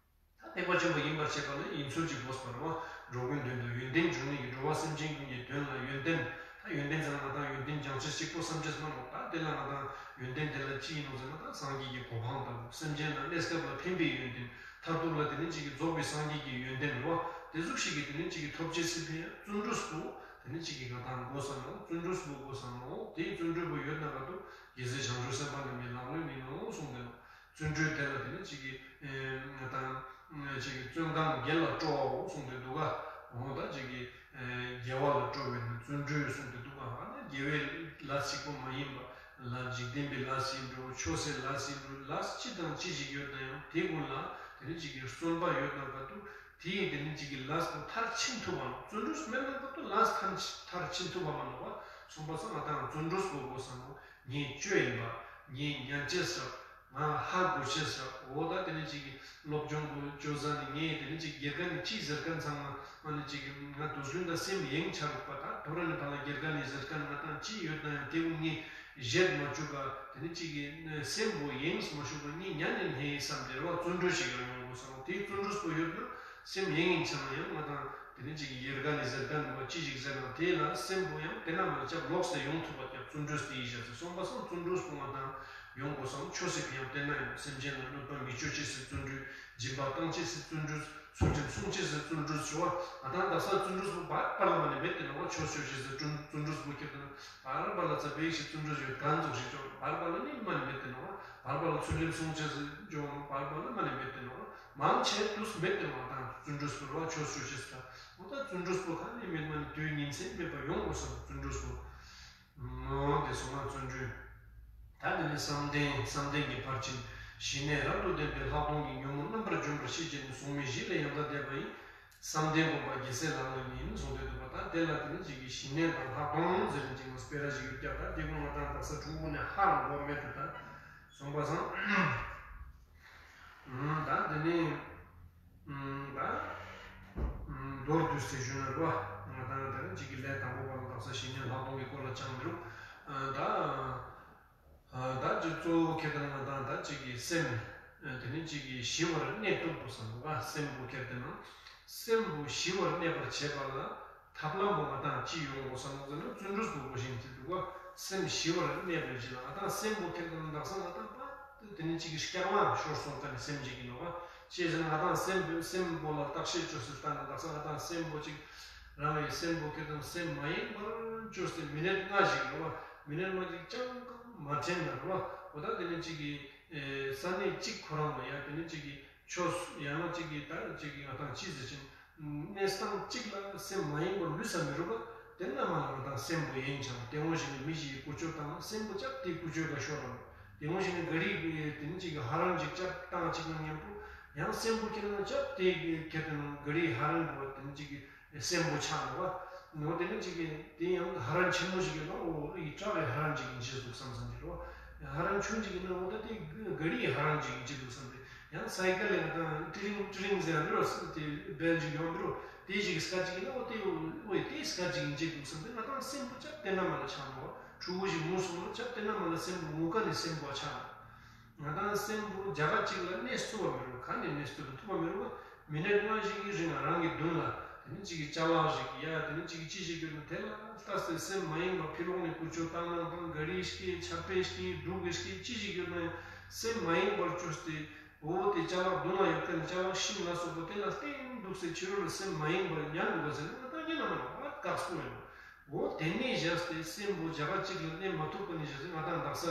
ད་ཐེག་པ་ཆེན་པོ་ཡིན་པར་བྱེད་པ་ལ་ཡིན་ཚུལ་གྱི་དགོས་པ་རེད་བ། འགྲོ་ཀུན་དོན་དུ་ཡོན་ཏན་འབྱུང་ནི་གི་འགྲོ་བ་སེམས་ཅན་ཀུན་གྱི་དོན་ལ་ཡོན་ཏན། ད་ཡོན་ཏན་ཟེར་ན་ང་དང་ཡོན་ཏན་སྦྱང་ཆེས་གཅིག་པོ་བསམ་བྱས་མ་ནོག། ད་དེ་ལ་ང་དང་ཡོན་ཏན་དེ་ལ་ཅི་ཡིན་ནོག་ཟེར་ན་ད་སངས་རྒྱས་ཀྱི་གོ་འཕང་དང་སེམས་ཅན་ལ་གནས་སྐབས་ལ་ཕན་པའི་ཡོན་ཏན་མཐར་ཐུག་ལ་དེ་ནི་ཅིག་གི་རྫོགས་པའི་སངས་རྒྱས་ཀྱི་ཡོན་ཏན་རེད་བ། དེ་ཟུག་ཞིག་གི་དེ་ནི་ཅིག་གི་ཐོབ་ཅེས་སི་ཕན་ཡ་བརྩོན་འགྲུས་པོ་དེ་ནི་ཅིག་གི་ང་དང་དགོས་ས་ནོག། བརྩོན་འགྲུས་པོ་དགོས་ས་ནོག། དེའི་བརྩོན་འགྲུས་པོ་ཡོད་ན་ག་དུ་རྒྱལ་སྲས་བྱང་ཆུབ་སེམས་དཔའ་རྣམས་ཀྱི་ལག་ལེན་ཡིན་ནོག་གསུངས་ཏེ་ནོག། བརྩོན་འགྲུས་དེ་ལ་དེ་ནི་ཅིག་གི་ང་དང་ཅིག་གི་བརྩོན་གང་དགེ་ལ་སྤྲོ་བའོ་གསུངས་ཏེ་འདུག་ག། འོ་ད་ཅིག་གི་དགེ་བ་ལ་སྤྲོ་བའི་ནི་བརྩོན་འགྲུས་གསུངས་ཏེ་འདུག་ག། ཨ་ནི་དགེ་བའི་ལས་གཅིག་པོ་མ་ཡིན་པ་ལ་འཇིག་རྟེན་པའི་ལས་ཡིན་འགྲོ་ཆོས་སི་ལས་ཡིན་འགྲོ་ལས་ཅི་དང་ཅི་ཞིག་ཡོད་ན་ཡང་དེ་ཀུན་ལ་དེ་ནི་ཅིག་གི་བརྩོན་པ་ཡོད་ན་ག་དུ་དེ་ཡིན་དེ་ནི་ཅིག་གི་ལས་པོ་མཐར་ཕྱིན་ཐུབ་པ་ནོག། བརྩོན་འགྲུས་མེད་ན་ག་དུ་ལས་མཐར་ཕྱིན་ཐུབ་པ་མ་ནོག་པ། གསུངས་པ་སང་ང་དང་བརྩོན་འགྲུས་པོ་དགོས་ས་ནོག། ངའི་སྤྱོད་ཡིན་པ། ངའི་ཉན་ཅེས་རག། ང་ཧ་གོ་ཅེས་རག། འོ་ད་དེ་ནི་ཅིག་གི་སློབ་སྦྱོང་པོ་ཅོ་ས་ནི་ངས་དེ་ནི་ཅིག་དགེ་རྒན་ནི་ཅི་ཟེར་མཁན་ཚང་མ་མ་ནི་ཅིག་གི་ང་དུས་རྒྱུན་ད་སེམས་གཡེང་ཆ་རུག་པ། ད་དོ་ར་ནི་ད་ལ་དགེ་རྒན་ནི་ཟེར་མཁན་ང་དང་ཅི་ཡོད་ན་ཡང་དེ་བོ་ངས་བཞེད་མ་བཅུག་ག། དེ་ནི་ཅིག་གི་སེམས་པོ་གཡེང་མ་བཅུག་ག་ངས་ཉན་ནི་ནས་བསམ་དེ་རེ་བ་བརྩོན་འགྲུས་ཤིག་ཡང་ཡོང་དགོས་སམ། དེའི་བརྩོན་འགྲུས་པོ་ཡོད་ན་སེམས་གཡེང་ཡིན་ཆ་ན་ཡང་ང་དང་དེ་ནི་ཅིག་གི་དགེ་རྒན་ནི་ཟེར་མཁན་བོ་ཅི་ཞིག་ཟེར་ན་དེ་ལ་སེམས་པོ་ཡང་དེ་ན་མ་ལ་ཅབ་ལོགས་ཏེ་ཡོང་ཐུབ་པ་ཀྱང་བརྩོན་འགྲུས་དེ་ཡིན་ཤག་ཟེར་གསུངས་པ་སང་བརྩོན་འགྲུས་པོ་ང་དང་ཡོང་དགོས་སམ། ཆོས་སི་ཕི་ཡང་དེ་ན་ཡང་སེམས་ཅན་ལ་གནོད་པ་མི་ཅོ་ཅེས་སི་བརྩོན་འགྲུས། སྦྱིན་པ་བཏང་ཅེས་སི་བརྩོན་འགྲུས། ཚུལ་ཁྲིམས་སྲུང་ཅེས་སི་བརྩོན་འགྲུས་ཞུ་བ། ང་དང་དག་ས་བརྩོན་འགྲུས་པོ་བར་བར་ལ་མ་ནི་མེད་དེ་ནོག་པ། ཆོས་ཅོ་ཅེས་སི་བརྩོན་བརྩོན་འགྲུས་པོ་ཁྱེར་དེ་ན་བར་བར་ལ་ཙ་པིག་ཞིག་བརྩོན་འགྲུས་ཡོད་གང་ཙོགས་ཤིག་ཅོ་བར་བར་ལ་ནི་མ་ནི་མེད་དེ་ནོག་པ། བར་བར་ལ་ཚུལ་ཁྲིམས་སྲུང་ཅེས་སི་ཅོ་བར་བར་ལ་མ་ནི་མེད་དེ་ནོག་པ། མང་ཆེ་དུས་མེད་དེ་ནོག་པ། ད་བརྩོན་འགྲུས་པོ་ར་ཆོས་ཅོ་ཅེས་ད་འོ་ད་བརྩོན་འགྲུས་པོ་ག་ནི་མེད་མ་ནི་དུས་ཉིན་མཚན་མེད་པ་ཡོང་དགོས་སམ་བརྩོན་འགྲུས་པོ། འོ་དེ་སོང་ན་བརྩོན་འགྲུས། ད་དེ་ནི་བསམ་གཏན། བསམ་གཏན་གྱི་ཕར་ཕྱིན། ཞི་གནས་རབ་ཏུ་ལྡན་པའི་ལྷག་མཐོང་གི་ཉོན་མོངས་རྣམ་པར་འཇོམས་པར་ཤེས་བྱས་ནས་གཟུང་མེད་བཞི་ལས་ཡང་དག་འདས་པ་ཡི། བསམ་གཏན་སྒོམ་པ་རྒྱལ་སྲས་ལག་ལེན་ཡིན་གསུངས་ཏེ་འདུག་པ། ད་དེ་ལ་དེ་ནི་ཅིག་གི་ཞི་གནས་དང་ལྷག་མཐོང་ཟེར་ནས་ཅིག་མ་སྤེ་ར་ཞིག་ཡོད་ཀྱག། ད་དེ་ཀུན་ང་དང་དག་ས་ཕྲུ་གུ་ནས་ཧ་ལ་གོ་མེད་དུ་ད་སོང་པ་སང་། ད་དེ་ནི་ད་མདོར་བསྡུས་ཏེ་ཞུ་ན་རོ། ང་དང་དེ་ནི་ཅིག་གི་ལས་དང་པོ་པ་ལ་དག་ས་ཞི་གནས་ལྷག་མཐོང་གི་སྐོར་ལ་སྦྱངས་མི་རུང་། ད་ད་ཅི་གཙོ་བོ་ཁྱེར་ཏེ་ན་ང་དང་ད་ཅིག་གི་སེམས་དེ་ནི་ཅིག་གི་ཞི་བར་གནས་ཐུབ་དགོས་སམ་འདུག་ག། སེམས་པོ་ཁྱེར་ཏེ་ན་སེམས་པོ་ཞི་བར་གནས་པར་བྱེད་པ་ལ་ཐབས་ལམ་པོ་ང་དང་ཅི་ཡོང་དགོས་སམ་ཟེར་ན་བརྩོན་འགྲུས་པོ་དགོས་ཤིང་དེ་འདུག་ག། སེམས་ཞི་བར་གནས་པའི་རྗེས་ལ་ང་དང་སེམས་པོ་ཁྱེར་ཏེ་ན་དག་ས་ང་དང་པ་དེ་ནི་ཅིག་གི་སྐྱག་ལང་ཤོར་སོང་ཀ་ནི་སེམས་ཅིག་ཡིན་ནོག་ག། ཅི་ཟེར་ན་ང་དང་སེམས་སེམས་པོ་ལ་བརྟག་དཔྱད་བཅོས་སེ་ལྟ་ན་དག་ས་ང་དང་སེམས་པོ་ཅིག་རང་གི་སེམས་པོ་ཁྱེར་ཏེ་ན་སེམས་མ་ཡེངས་པར་བཅོས་ཏེ་མི་ནཊ་ལྔ་ཞིག་རེད་བ། མི་ནཊ་ལྔ་ཞིག་ཅང་མ་དྲན་ན་རེད་བ། འོ་ད་དེ་ནི་ཅིག་གི་ས་གནས་གཅིག་ཁོ་རང་ལ་ཡ་དེ་ནི་ཅིག་གི་ཆོས་ཡང་ན་ཅིག་གི་ད་ཅིག་གི་ང་དང་ཅི་ཟེར་ཅིང་གནས་སྟངས་གཅིག་ལ་སེམས་མ་ཡེངས་པར་ལུས་ས་མི་རུག་པ། དེ་ན་མ་ལ་ང་དང་སེམས་པོ་ཡེངས་ཆ་ན་དེ་འོང་ཞིག་ནི་མི་ཞིག་གི་ཀུ་ཅོ་བཏང་ན་སེམས་པོ་ཅབ་དེ་ཀུ་ཅོ་ག་ཤོར་རམ། དེ་འོང་ཞིག་ནི་ག་རི་དེ་ནི་ཅིག་གི་ཧ་རན་ཅིག་ཅབ་བཏང་ཅིག་ན་མཉམ་པོ་ཡང་སེམས་པོ་ཁྱེར་ན་ཅབ་དེ་ཁྱེར་ཏེ་ན་ག་རི་ཧ་རན་པོ་དེ་ནི་ཅིག་གི་སེམས་པོ་ཆགས་འདུག་པ། ནོ་དེ་ནི་ཅིག་གི་དེ་ཡང་ཧ་རན་ཆེན་མོ་ཞིག་ཡོད་ན་འོ་ཨི་ཏྲག་གི་ཧ་རན་ཅིག་ཡིན་ཅེས་འདུག་བསམ་བསམ་གྱི་རོ། ཧ་རན་ཆུང་ཅིག་ཡིན་ན་འོ་ད་དེ་ག་རི་ཧ་རན་ཅིག་ཡིན་ཅེས་འདུག་བསམ་སྟེ། ཡང་སའི་ཀལ་ལ་ང་དང་ཊི་རིང་ཊི་རིང་ཟེར་ཡང་མི་རོ་སི་དེ་བེལ་ཅིག་ཡོང་མི་རོ། དེ་ཞིག་སྐད་ཅིག་ཡིན་ན་འོ་དེ་འོ་དེ་སྐད་ཅིག་ཡིན་ཅེས་འདུག་བསམ་སྟེ་ང་དང་སེམས་པོ་ཅབ་དེ་ན་མ་ལ་ཆགས་འདུག་པ། ཕྲུ་གུ་ཞིག་མུ་སོང་ན་ཅབ་དེ་ན་མ་ལ་སེམས་པོ་ངུ་ཀ་ནི་སེམས་པོ་ཆགས་འདུག་ང་དང་སེམས་པོ་རྒྱ་གར་ཅིག་ལ་གནས་ཐུབ་པ་མི་རུག་ག་ནས་གནས་ཐུབ་ཐུབ་པ་མི་རུག་མི་ནཊ་ལྔ་ཞིག་གི་རིང་རང་གི་མདུན་ལ་དེ་ནི་ཅིག་གི་ཅ་ལག་ཞིག་ཡ་དེ་ནི་ཅིག་གི་ཅི་ཞིག་ཡོད་ན་དེ་ལ་ལྟས་ཏེ་སེམས་མ་ཡེངས་པར་ཕི་ལོགས་ནས་ཀུ་ཅོ་བཏང་ན་བཏང་ག་རི་སྐྱེས་ཆར་པ་སྐྱེས་འབྲུག་སྐྱེས་ཅི་ཞིག་ཡོད་ན་ཡང་སེམས་མ་ཡེངས་པར་བཅོས་ཏེ། འོ་དེ་ཅ་ལག་མདུན་ལ་ཡོད་མཁན་ཅ་ལག་ཤིང་ལ་སོགས་པ་དེ་ལ་བརྟེན་འདུག་སེ་ཕྱི་རོལ་ལ་སེམས་མ་ཡེངས་པར་ཉལ་འདུག་ག་ཟེར་ན་ང་ཏང་ཉན་ན་མ་ནོག་ཨ་དཀགས་པོ་ཡིན་ནོག་འོ་དེ་ནས་བཞག་སྟེ་སེམས་པོ་རྒྱ་གར་གཅིག་ལ་གནས་མ་ཐུབ་པ་ནས་བཞག་སྟེ་ང་ཏང་དག་ས་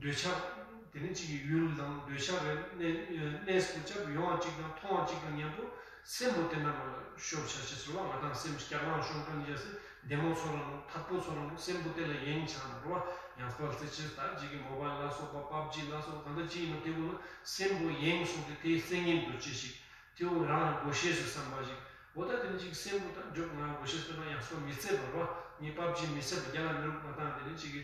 འདོད་ཆགས་དེ་ནི་གཅིག་གི་ཡུལ་དང་འདོད་ཆགས་རེ་གནས་གནས་པོ་ཅབ་ཡོང་བ་གཅིག་དང་མཐོང་བ་གཅིག་དང་མཉམ་པོ་སེམས་པོ་དེ་ན་མ་ལ་ཤོར་ཆ་ཅེས་རེད་བ། ང་ཏང་སེམས་སྐྱག་ལང་ཤོར་མཁན་བཞག་སྟེ་བདེ་མོ་ཚོར་ར་ནོག་ཐབ་པོ་ཚོར་ར་ནོག་སེམས་པོ་དེ་ལ་ཡེངས་ཆ་ནོག་རེད་བ། ཡང་སྤར་རྩེ་ཅེས་ད་གཅིག་གི་མོ་བཱའིལ་ལ་སོགས་པ་པབ་ཇི་ལ་སོགས་པ་གང་འདྲ་ཅི་ཡིན་ནོག་དེ་ཀུན་ལ་སེམས་པོ་ཡེངས་སོང་སྟེ་དེའི་རྩེ་ངན་དུ་ཅི་ཞིག་དེ་བོ་རང་ལ་དགོས་ཤེས་སུ་བསམ་པ་ཞིག་འོ་ད་དེ་ནི་ཅིག་སེམས་པོ་ད་འཇོག་ང་དགོས་ཤེས་དཔེར་ན་ཡང་སོ་མི་ཚེ་བར་བ་ངའི་པབ་ཇི་མི་ཚེ་བར་རྒྱ་ལ་མི་རུག་ང་ཏང་དེ་ནི་ཅིག་གི་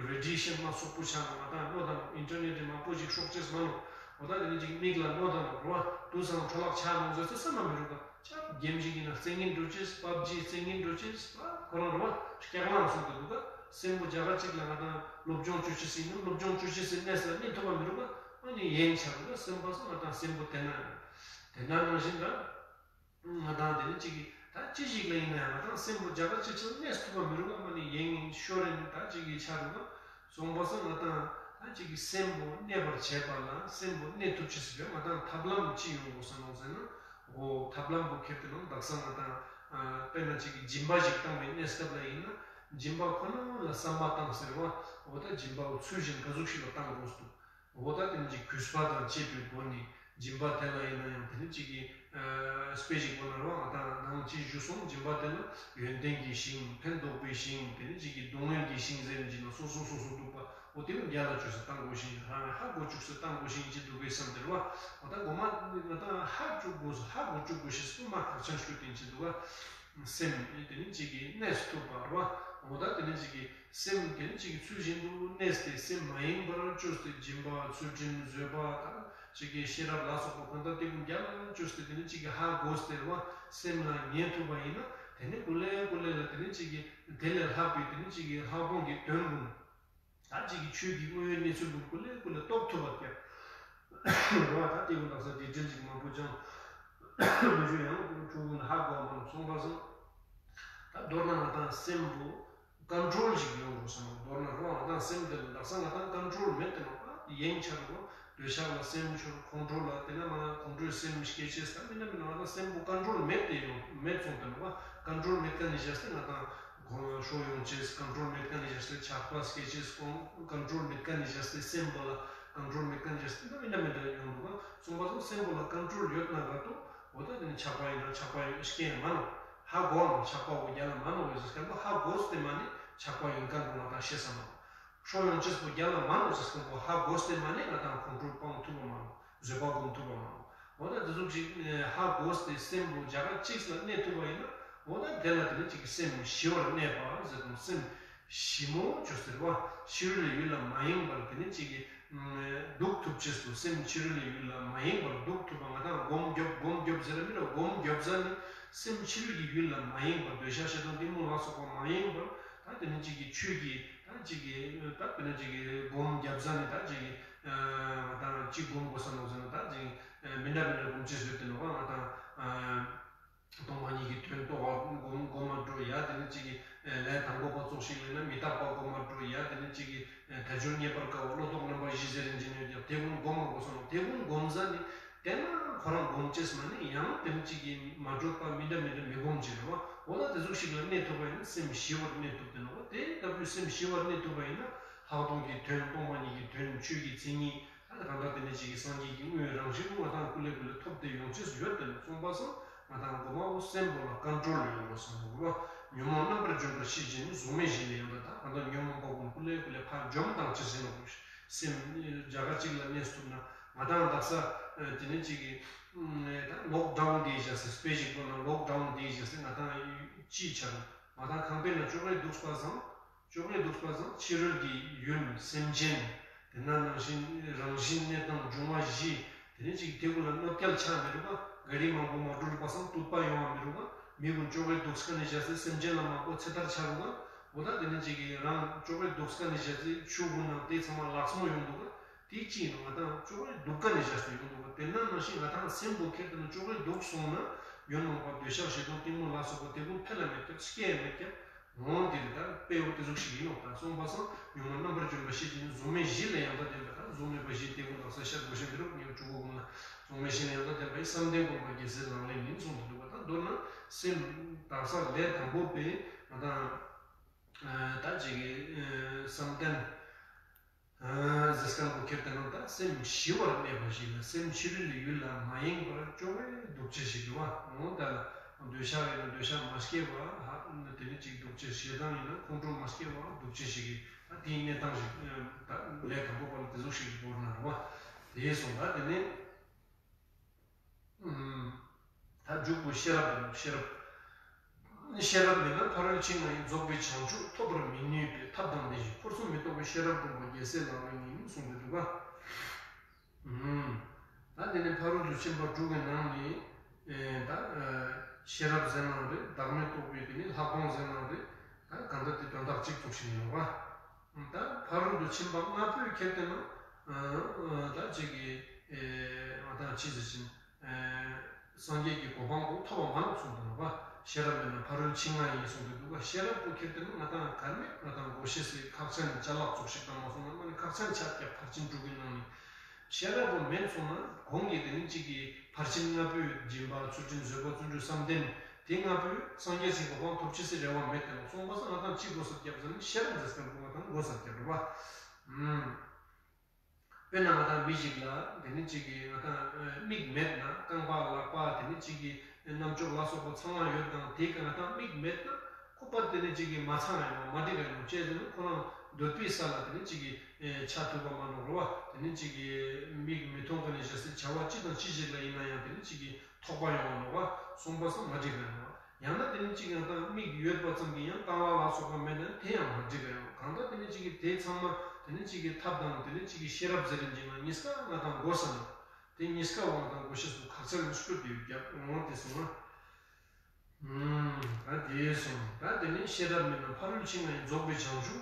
རེ་ཌི་ཡེ་ཤན་མ་སོག་པོ་ཆགས་ན་ང་ཏང་གློ་དང་ཨིན་ཊར་ནེཊ་མང་པོ་ཞིག་ཤོག་ཅེས་མ་ནོག་འོ་ད་དེ་ནི་ཅིག་མིག་ལ་གློ་དང་རུ་བ་དུས་སང་འཕྲོ་བརླག་ཆགས་ནོག་ཟེར་ཚེ་བསམ་མ་མི་རུག་ག་ཅག་གེམ་ཞིག་ཡིན་ན་རྩེ་ངན་འགྲོ་ཅེས་པབ་ཇི་རྩེ་ངན་འགྲོ་ཅེས་ཁོ་རང་རུ་བ་སྐྱག་ལང་སོང་དུ་འདུག་ག་སེམས་པོ་རྒྱ་གར་གཅིག་ལ་ང་ཏང་སློབ་སྦྱོང་བཅོ་ཅེས་ཡིན་ན་སློབ་སྦྱོང་བཅོ་ཅེས་སི་གནས་ལ་གནས་ཐུབ་པ་མི་རུག་ག་ཨ་ནི་ཡེངས་ཆ་རུག་ག་སེམས་པ་སོང་ང་ཏང་སེམས་པོ་དེ་ན་ཡོད། དེ་ན་ནང་བཞིན་ད། ང་ཏང་དེ་ནི་གཅིག་གི་ད་ཅི་ཞིག་ལ་ཡིན་ན་ཡང་ང་ཏང་སེམས་པོ་རྒྱ་གར་གཅིག་ཅིག་གནས་ཐུབ་པ་མི་རུག་ག་མ་ནི་ཡེངས་ཤོར་རེ་ནི་ད་གཅིག་གི་ཆ་རུག་ག་སོང་པ་སང་ང་ཏང་ད་གཅིག་གི་སེམས་པོ་གནས་པར་བྱེད་པ་ལ་སེམས་པོ་གནས་ཐུབ་ཅེས་སི་ཕིའ་ང་ཏང་ཐབས་ལམ་ཅི་ཡོང་དགོས་ས་ནོག་ཟེར་ན། འོ་ཐབས་ལམ་པོ་ཁྱེར་ཏེ་ནང་དག་ས་ང་ཏང་དཔེར་ན་གཅིག་གི་སྦྱིན་པ་ཞིག་བཏང་བའི་གནས་སྐབས་ལ་ཡིན་ན་སྦྱིན་པ་ཁོ་ན་ལ་བསམ་པ་བཏང་ཟེར་བ་འོ་ད་སྦྱིན་པ་བོ་ཚུལ་བཞིན་ག་ཟུག་ཞིག་ལ་བཏང་དགོས་འདུག་འོ་ད་དེ་ནི་ཅིག་གུས་པ་དང་བཅས་པའི་སྒོ་ནས་སྦྱིན་པ་དེ་ལ་ཡིན་ན་ཡང་དེ་ནི་ཅིག་གི་དཔེ་ཞིག་པོ་ན་རོ་ང་ཏང་ནང་ཅི་ཞུ་སོང་སྦྱིན་པ་དེ་ལ་ཡོན་ཏན་གྱི་ཞིང་ཕན་འདོགས་པའི་ཞིང་དེ་ནི་ཅིག་གི་སྡུག་བསྔལ་གྱི་ཞིང་ཟེར་ནི་ཅིག་ན་སོ་སོ་སོ་སོ་འདུག་པ་འོ་དེ་བོ་རྒྱ་ལ་བཅོས་སེ་བཏང་དགོས་ཤིང་རང་ཧ་གོ་བཅུག་སེ་བཏང་དགོས་ཤིང་ཅི་འདུག་གི་བསམ་དེ་རོ་འོ་ད་གོ་མ་ང་ཏང་ཧ་བཅུག་དགོས་ཧ་གོ་བཅུག་དགོས་ཤེས་སུ་མ་ཁག་ཆེན་ཞུ་དེ་ཅི་འདུག་ག་སེམས་དེ་ནི་ཅིག་གི་གནས་ཐུབ་པ་རོ་འོ་ད་དེ་ནི་ཅིག་གི་སེམས་དེ་ནི་ཅིག་གི་ཚུལ་བཞིན་དུ་གནས་ཏེ་སེམས་མ་ཡེངས་པར་བཅོས་ཏེ་སྦྱིན་པ་ཚུལ་ཁྲིམས་བཟོད་པ་དང་ཅིག་གི་ཤེས་རབ་ལ་སོགས་པ་གང་དག་དེ་ཀུན་རྒྱ་ལ་བཅོས་ཏེ་དེ་ནི་ཅིག་གི་ཧ་གོ་སྟེ་རེ་བ་སེམས་ལ་ངེས་ཐུབ་པ་ཡིན་ན་དེ་ནི་ཀུ་ལེ་ཀུ་ལེ་ལ་དེ་ནི་ཅིག་གི་དེ་ལས་ལྷག་པའི་དེ་ནི་ཅིག་གི་ལྷག་མཐོང་གི་དོན་ཀུན་ད་ཅིག་གི་ཆོས་ཀྱི་དངོས་ཡོད་གནས་ཚུལ་ཀུན་ཀུ་ལེ་ཀུ་ལེ་རྟོགས་ཐུབ་པ་སྐྱབས་རེ་བ་ད་དེ་ཀུན་དག་ས་དེ་འདྲིལ་ཅིག་མང་པོ་ཅང་མི་ཞུ་ཡང་ཁོ་ཆོས་ཀུན་ཧ་གོ་མ་སོང་པ་སང་ད་མདོར་ན་ང་ཏང་སེམས་པོ་ཀོན་ཊོལ་ཞིག་ཡོང་དགོས་ས་ནོག་མདོར་ན་རོ་ང་ཏང་སེམས་དེ་ལ་དག་ས་ང་ཏང་ཀོན་ཊོལ་མེད་དེ་ནོག་པ་ཡེངས་ཆ་རུག་འདོད་ཆགས་ལ་སེམས་ཤོར་ཁོང་ཁྲོ་ལ་དེ་ན་མ་ན་ཁོང་ཁྲོའི་སེམས་སྐྱེ་ཅེས་ད་མི་ན་མི་ན་ང་ཏང་སེམས་པོ་ཀོན་ཊོལ་མེད་དེ་ཡོང་མེད་སོང་དེ་ནོག་པ་ཀོན་ཊོལ་མེད་མཁན་ནི་བྱས་ཏེ་ང་ཏང་ཁོང་ཤོ་ཡོང་ཅེས་ཀོན་ཊོལ་མེད་མཁན་ནི་བྱས་ཏེ་ཆགས་པ་སྐྱེ་ཅེས་ཁོང་ཀོན་ཊོལ་མེད་མཁན་ནི་བྱས་ཏེ་སེམས་པོ་ལ་ཀོན་ཊོལ་མེད་མཁན་ནི་བྱས་ཏེ་ད་མི་ན་མི་ན་ཡོང་འདུག་ག་སོང་པ་སོང་སེམས་པོ་ལ་ཀོན་ཊོལ་ཡོད་ན་ག་ཏོ། འོ་ད་དེ་ནི་ཆགས་པ་ཡིན་ན་ཆགས་པ་ཡོད་སྐྱེ་མ་ནོག་ཧ་གོ་ནོག་ཆགས་པ་བོ་རྒྱ་ལ་མ་ནོག་ཟེར་མཁན་པོ་ཧ་གོ་སྟེ་མ་ནི་ཆགས་པ་ཡོད་མཁན་པོ་ང་ཏང་ཤེས་ས་མ་ནོག་ཤོ་ཡོང་ཅེས་པོ་རྒྱ་ལ་མ་ནོག་ཟེར་མཁན་པོ་ཧ་གོ་སྟེ་མ་ནི་ང་ཏང་ཁོང་ཁྲོ་སྤང་ཐུབ་པ་མ་ནོག་བཟོད་པ་སྒོམ་ཐུབ་པ་མ་ནོག་འོ་ད་དེ་ཟུག་ཅིག་ཧ་གོ་སྟེ་སེམས་པོ་རྒྱ་གར་གཅིག་ལ་གནས་ཐུབ་པ་ཡིན་ན་འོ་ད་དེ་ལ་དེ་ནི་ཅིག་སེམས་ཞི་བར་གནས་པ་ཟེར་དང་སེམས་ཞི་མོ་ཅོ་ཟེར་བ་ཕྱི་རོལ་ལས་ཡུལ་ལ་མ་ཡེངས་པར་དེ་ནི་ཅིག་གི་འདུག་ཐུབ་ཅེས་སུ་སེམས་ཕྱི་རོལ་ལས་ཡུལ་ལ་མ་ཡེངས་པར་འདུག་ཐུབ་པ་ང་ཏང་སྒོམ་རྒྱོབ་སྒོམ་རྒྱོབ་ཟེར་ར་མི་ར་སྒོམ་རྒྱོབ་ཟ་ནི་སེམས་ཕྱི་རོལ་གྱི་ཡུལ་ལ་མ་ཡེངས་པར་འདོད་ཆགས་ཞེ་སྡང་གཏི་མུག་ལ་སོགས་པ་མ་ཡེངས་པར་ད་དེ་ནི་ཅིག་གི་ཆོས་ཀྱི་ད་ཅིག་གི་ད་དེ་ནི་ཅིག་གི་སྒོམ་རྒྱབ་ཟ་ནི་ད་ཅིག་གི་ང་ཏང་ཅིག་སྒོམ་དགོས་ས་ནོག་ཟེར་ན་ད་ཅིག་མི་འདྲ་མི་འདྲ་སྒོམ་ཅེས་ཡོད་དེ་ནོག་ང་ཏང་། སྟོང་པ་ཉིད་ཀྱི་དོན་རྟོགས་པ་སྒོམ་སྒོམ་མ་འགྲོ་ཡ་དེ་ནི་གཅིག་གི་ལས་དང་པོ་པ་ཙོགས་ཤིག་ལས་ན་མི་རྟག་པ་སྒོམ་མ་འགྲོ་ཡ་དེ་ནི་གཅིག་གི་དལ་འབྱོར་རྙེད་པར་དཀའ་བ་བློ་ལྡོག་རྣམ་པ་བཞི་ཟེར་རིན་ཅན་ཡོད་ཀྱང་དེ་ཀུན་སྒོམ་མ་དགོས་སོང་དེ་ཀུན་སྒོམ་ཟ་ནི་དེ་ན་ཁོ་རང་སྒོམ་ཅེས་མ་ནི་ཡང་དེ་ནི་གཅིག་གི་མ་གྲུབ་པ་མི་འདྲ་མི་འདྲ་མི་སྒོམ་ཅེས་རེད་བ། འོ་ད་དེ་ཟུག་ཞིག་ལ་གནས་ཐུབ་པ་ཡིན་ན་སེམས་ཞི་བར་གནས་ཐུབ་དེ་ནོག་དེ་ལྟ་བུའི་སེམས་ཞི་བར་གནས་ཐུབ་པ་ཡིན་ན་ལྷག་མཐོང་གི་དོན་སྟོང་པ་ཉིད་ཀྱི་དོན་ཆོས་ཀྱི་མཚན་ཉིད། ད་གང་ལྟར་དེ་ནི་གཅིག་གི་སངས་རྒྱས་ཀྱི་དངོས་རང་བཞིན་ང་ཏང་ཀུ་ལེ་ཀུ་ལེ་ཐོབ་སྟེ་ཡོང་ཅེས་ཡོད་དེ་ནོག་སོང་པ་སང་ང་ཏང་གོ་མ་བོ་སེམས་པོ་ལ་ཀོན་ཊོལ་ཡོང་དགོས་སོང་ནོག་རེད་བ། ཉོན་མོངས་རྣམ་པར་འཇོམས་པར་ཤེས་བྱས་ནས་གཟུགས་མེད་བཞིན་དུ་ཡང་དག་ད་གང་ལྟར་ཉོན་མོངས་པ་ཀུན་ཀུ་ལེ་ཀུ་ལེ་ཕར་འཇོམས་བཏང་ཅེས་ཡིན་ནོག་སེམས་རྒྱ་གར་གཅིག་ལ་གནས་ཐུབ་ན་ང་ཏང་དག་ས་དེ་ནི་གཅིག་གི་ད་ལོག་ཌའུན་དེ་བཞག་སྟེ་དཔེ་ཞིག་པོ་ན་ལོག་ཌའུན་དེ་བཞག་སྟེ་ང་ཏང་ཅི་ཆ་ནོག་ང་ཏང་ཁང་པའི་ནང་ཅོག་རེ་འདུག་པ་སང་། ཅོག་རེ་འདུག་པ་སང་ཕྱི་རོལ་གྱི་ཡུལ་སེམས་ཅན། དེ་ན་ནང་བཞིན་རང་བཞིན་གནས་སྟངས་འབྱུང་བ་བཞི། དེ་ནི་གཅིག་དེ་ཀུན་ལ་གནོད་སྐྱེལ་ཆ་མི་རུག་ག་ག་རི་མང་པོ་མ་འགྲོ་རུག་པ་སང་དུད་པ་ཡོང་བ་མི་རུག་ག་མི་ཀུན་ཅོག་རེ་འདུག་ས་ནི་བཞག་སྟེ་སེམས་ཅན་ལ་མང་པོ་ཚེ་ཐར་ཆ་རུག་ག་འོ་ད་དེ་ནི་གཅིག་གི་རང་ཅོག་རེ་འདུག་ས་ནི་བཞག་སྟེ་ཆུ་ཀུན་ནང་དེ་ཚང་མ་ལག་མོ་ཡོང་འདུག་ག་དེ་ཅི་ཡིན་ནོག་ང་དང་ཅོག་རེ་སྡུག་ཀ་ནས་བཞག་སྟེ་ཡོང་འདུག་པ། དེ་ན་ནང་བཞིན་ང་དང་སེམས་པོ་ཁྱེར་ཏེ་ན་ཅོག་རེ་སྡུག་སོང་ན་ཡོན་མོངས་པ་འདོད་ཆགས་ཞེ་སྡང་གཏི་མུག་ལ་སོགས་པ་དེ་ཀུན་འཕེལ་ལ་མེད་ཀྱག་སྐྱེ་ཡ་མེད་ཀྱག་འོང་། དེ་རེད། ད་དཔེ་འོ་དེ་ཟུག་ཞིག་ཡིན་ནོག་ད་སོང་པ་སང་ཉོན་མོངས་རྣམ་པར་འཇོམས་པ་ཞེས་བྱ་ནི་གཟུགས་མེད་བཞི་ལས་ཡང་དག་ལྡན་པའི། ད་གཟུགས་མེད་པ་བཞི་དེ་ཀུན་དག་ས་ཤར་གོ་ཤེས་འདི་རུ་ངས་གྲུ་གུ་ཀུན་ལ་གཟུགས་མེད་བཞི་ལས་ཡང་དག་ལྡན་པའི་བསམ་གཏན་སྒོམ་པ་རྒྱལ་སྲས་ལག་ལེན་ཡིན་གསུངས་ཏེ་འདུག་པ། ད་མདོར་ན་སེམས་དག་ས་ལས་དང་པོ་པའི་ང་དང་ད་ཅིག་གི་བསམ་གཏན་ཟེར་ཁན་པོ་ཁྱེར་ཏེ་ན་ད་སེམས་ཞི་བར་གནས་པ་ཞིག་ལ་སེམས་ཕྱི་རོལ་ལ་ཡུལ་ལ་མ་ཡེངས་པར་ཅོག་རེ་འདུག་ཅེས་ཞིག་འདུག་པ། འོ་ད་ལ་འདོད་ཆགས་ཡིན་ན་འདོད་ཆགས་མ་སྐྱེས་པ། ཧ་དེ་ནི་ཅིག་འདུག་ཅེས། ཞེ་སྡང་ཡིན་ན་ཁོང་ཁྲོ་མ་སྐྱེས་པ་འདུག་ཅེས་ཞིག་གི་ད་དེའི་གནས་སྟངས་ཤིག་ད་ལས་དང་པོ་པ་ལ་དེ་ཟུག་ཞིག་གི་བོར་ན་རུ་བ་དེ་སོང་ད་དེ་ནི། ད་འཇུག་པོ་ཤེས་རབ་དང་ཤེས་རབ། ཤེས་རབ་མེད་ན་ཕ་རོལ་ཕྱིན་ལྔ་ཡི་རྫོགས་པའི་བྱང་ཆུབ་ཐོབ་པར་མི་ནུས་པས་ཐབས་དང་ལྡན་ཞིང་འཁོར་གསུམ་མི་རྟོག་པའི་ཤེས་རབ་སྒོམ་པ་རྒྱལ་སྲས་ལག་ལེན་ཡིན་གསུངས་ཏེ་འདུག་པ། ད་དེ་ནི་ཕ་རོལ་ཏུ་ཕྱིན་པ་དྲུག་གི་ནང་ནས་ད་ཤེས་རབ་ཟེར་ནའང་རེད། བདག་མེད་རྟོགས་པའི་དེ་ནི་ལྷག་མཐོང་ཟེར་ནའང་རེད། ད་གང་ལྟར་དེ་དོན་དག་གཅིག་ཙོགས་ཤིག་ཡིན་ནོག་པ། ད་ཕ་རོལ་ཏུ་ཕྱིན་པ་ལྔ་པོས་ཁྱེར་ཏེ་ན་ད་ཅིག་གི་ང་དང་ཅི་ཟེར་ཅིན་སངས་རྒྱས་ཀྱི་གོ་འཕང་པོ་ཐོབ་པ་མ་ནོག་གསུངས་འདུག་པ། ཤེས་རབ་མེད་ན་ཕ་རོལ་ཕྱིན་ལྔ་ཡིན་གསུངས་ཏེ་འདུག་པ། ཤེས་རབ་པོ་ཁྱེར་ཏེ་ན་ང་དང་ག་མེད་ང་དང་གོ་ཤེས་སི་ཁག་ཅན་ཅ་ལག་ཙོགས་ཤིག་དང་མ་སོང་ན་མ་ནི་ཁག་ཅན་ཆ་རྒྱག་ཕར་ཕྱིན་དྲུག་གི་ནང་ནས། ཤེས་རབ་པོ་མེད་སོང་ན་གོང་གི་དེ་ནི་གཅིག་གི་ཕར་ཕྱིན་ལྔ་པོའི་སྦྱིན་པ་ཚུལ་ཁྲིམས་བཟོད་པ་བརྩོན་འགྲུས་བསམ་གཏན་དེ་ལྔ་པོས་སངས་རྒྱས་སི་གོ་འཕང་ཐོབ་ཅེས་སི་རེ་བ་མེད་དེ་ནོག་སོང་པ་སང་ང་དང་ཅི་དགོས་ས་རྒྱབ་ཟེར་ན་ཤེས་རབ་ཟེར་ཁན་པོ་ང་དང་དགོས་ས་རྒྱབ་རེད་པ། དཔེར་ན་ང་དང་མི་ཞིག་ལ་དེ་ནི་གཅིག་གི་ང་དང་མིག་མེད་ན་རྐང་པ་ལག་པ་དེ་ནི་གཅིག་གི་རྣམ་ཅོག་ལ་སོགས་པ་ཚང་མ་ཡོད་དང་དེ་ཀ་ང་དང་མིག་མེད་ན་ཁོ་པ་དེ་ནི་གཅིག་གི་མ་ཚང་ཡོང་བ་མ་འགྲིག་ག་ཡོང་ཅེས་ཟེར་ན་ཁོ་རང་འདོད་པའི་ས་ལ་དེ་ནི་གཅིག་གི་ཆ་ཐུབ་པ་མ་ནོག་རེད་པ། དེ་ནི་གཅིག་གི་མིག་མི་མཐོང་ག་ནས་བཞག་སའི་བྱ་བ་ཅི་དང་ཅི་ཞིག་ལ་ཡིན་ན་ཡང་དེ་ནི་གཅིག་གི་ཐོགས་པ་ཡོང་བ་ནོག་པ། སོང་པ་སང་མ་འགྲིག་ག་ཡོང་བ། ཡང་ན་དེ་ནི་གཅིག་ཡང་དང་མིག་ཡོད་པ་ཙམ་གྱིས་ཡང་རྐང་ལག་ལ་སོགས་པ་མེད་ན་དེ་ཡང་མ་འགྲིག་ག་ཡོང་། གང་ལྟར་དེ་ནི་གཅིག་གི་དེ་ཚང་མ་དེ་ནི་གཅིག་གི་ཐབས་དང་དེ་ནི་གཅིག་གི་ཤེས་རབ་ཟེར་རིན་གྱི་ན་གཉིས་ཀ་ང་དང་དགོས་ས་ནོག་དེ་གཉིས་ཀ་བོ་ང་དང་དགོས་ཤེས་སུ་ཁག་ཆེ་ལ་སྐྱོད་དེ་ཡོད་ཀྱག་འོང་དེ་སོང་ན། ད་དེ་སོང་ད་དེ་ནི་ཤེས་རབ་མེད་ན་ཕ་རོལ་ཕྱིན་ལྔ་ཡི་རྫོགས་པའི་བྱང་ཆུབ་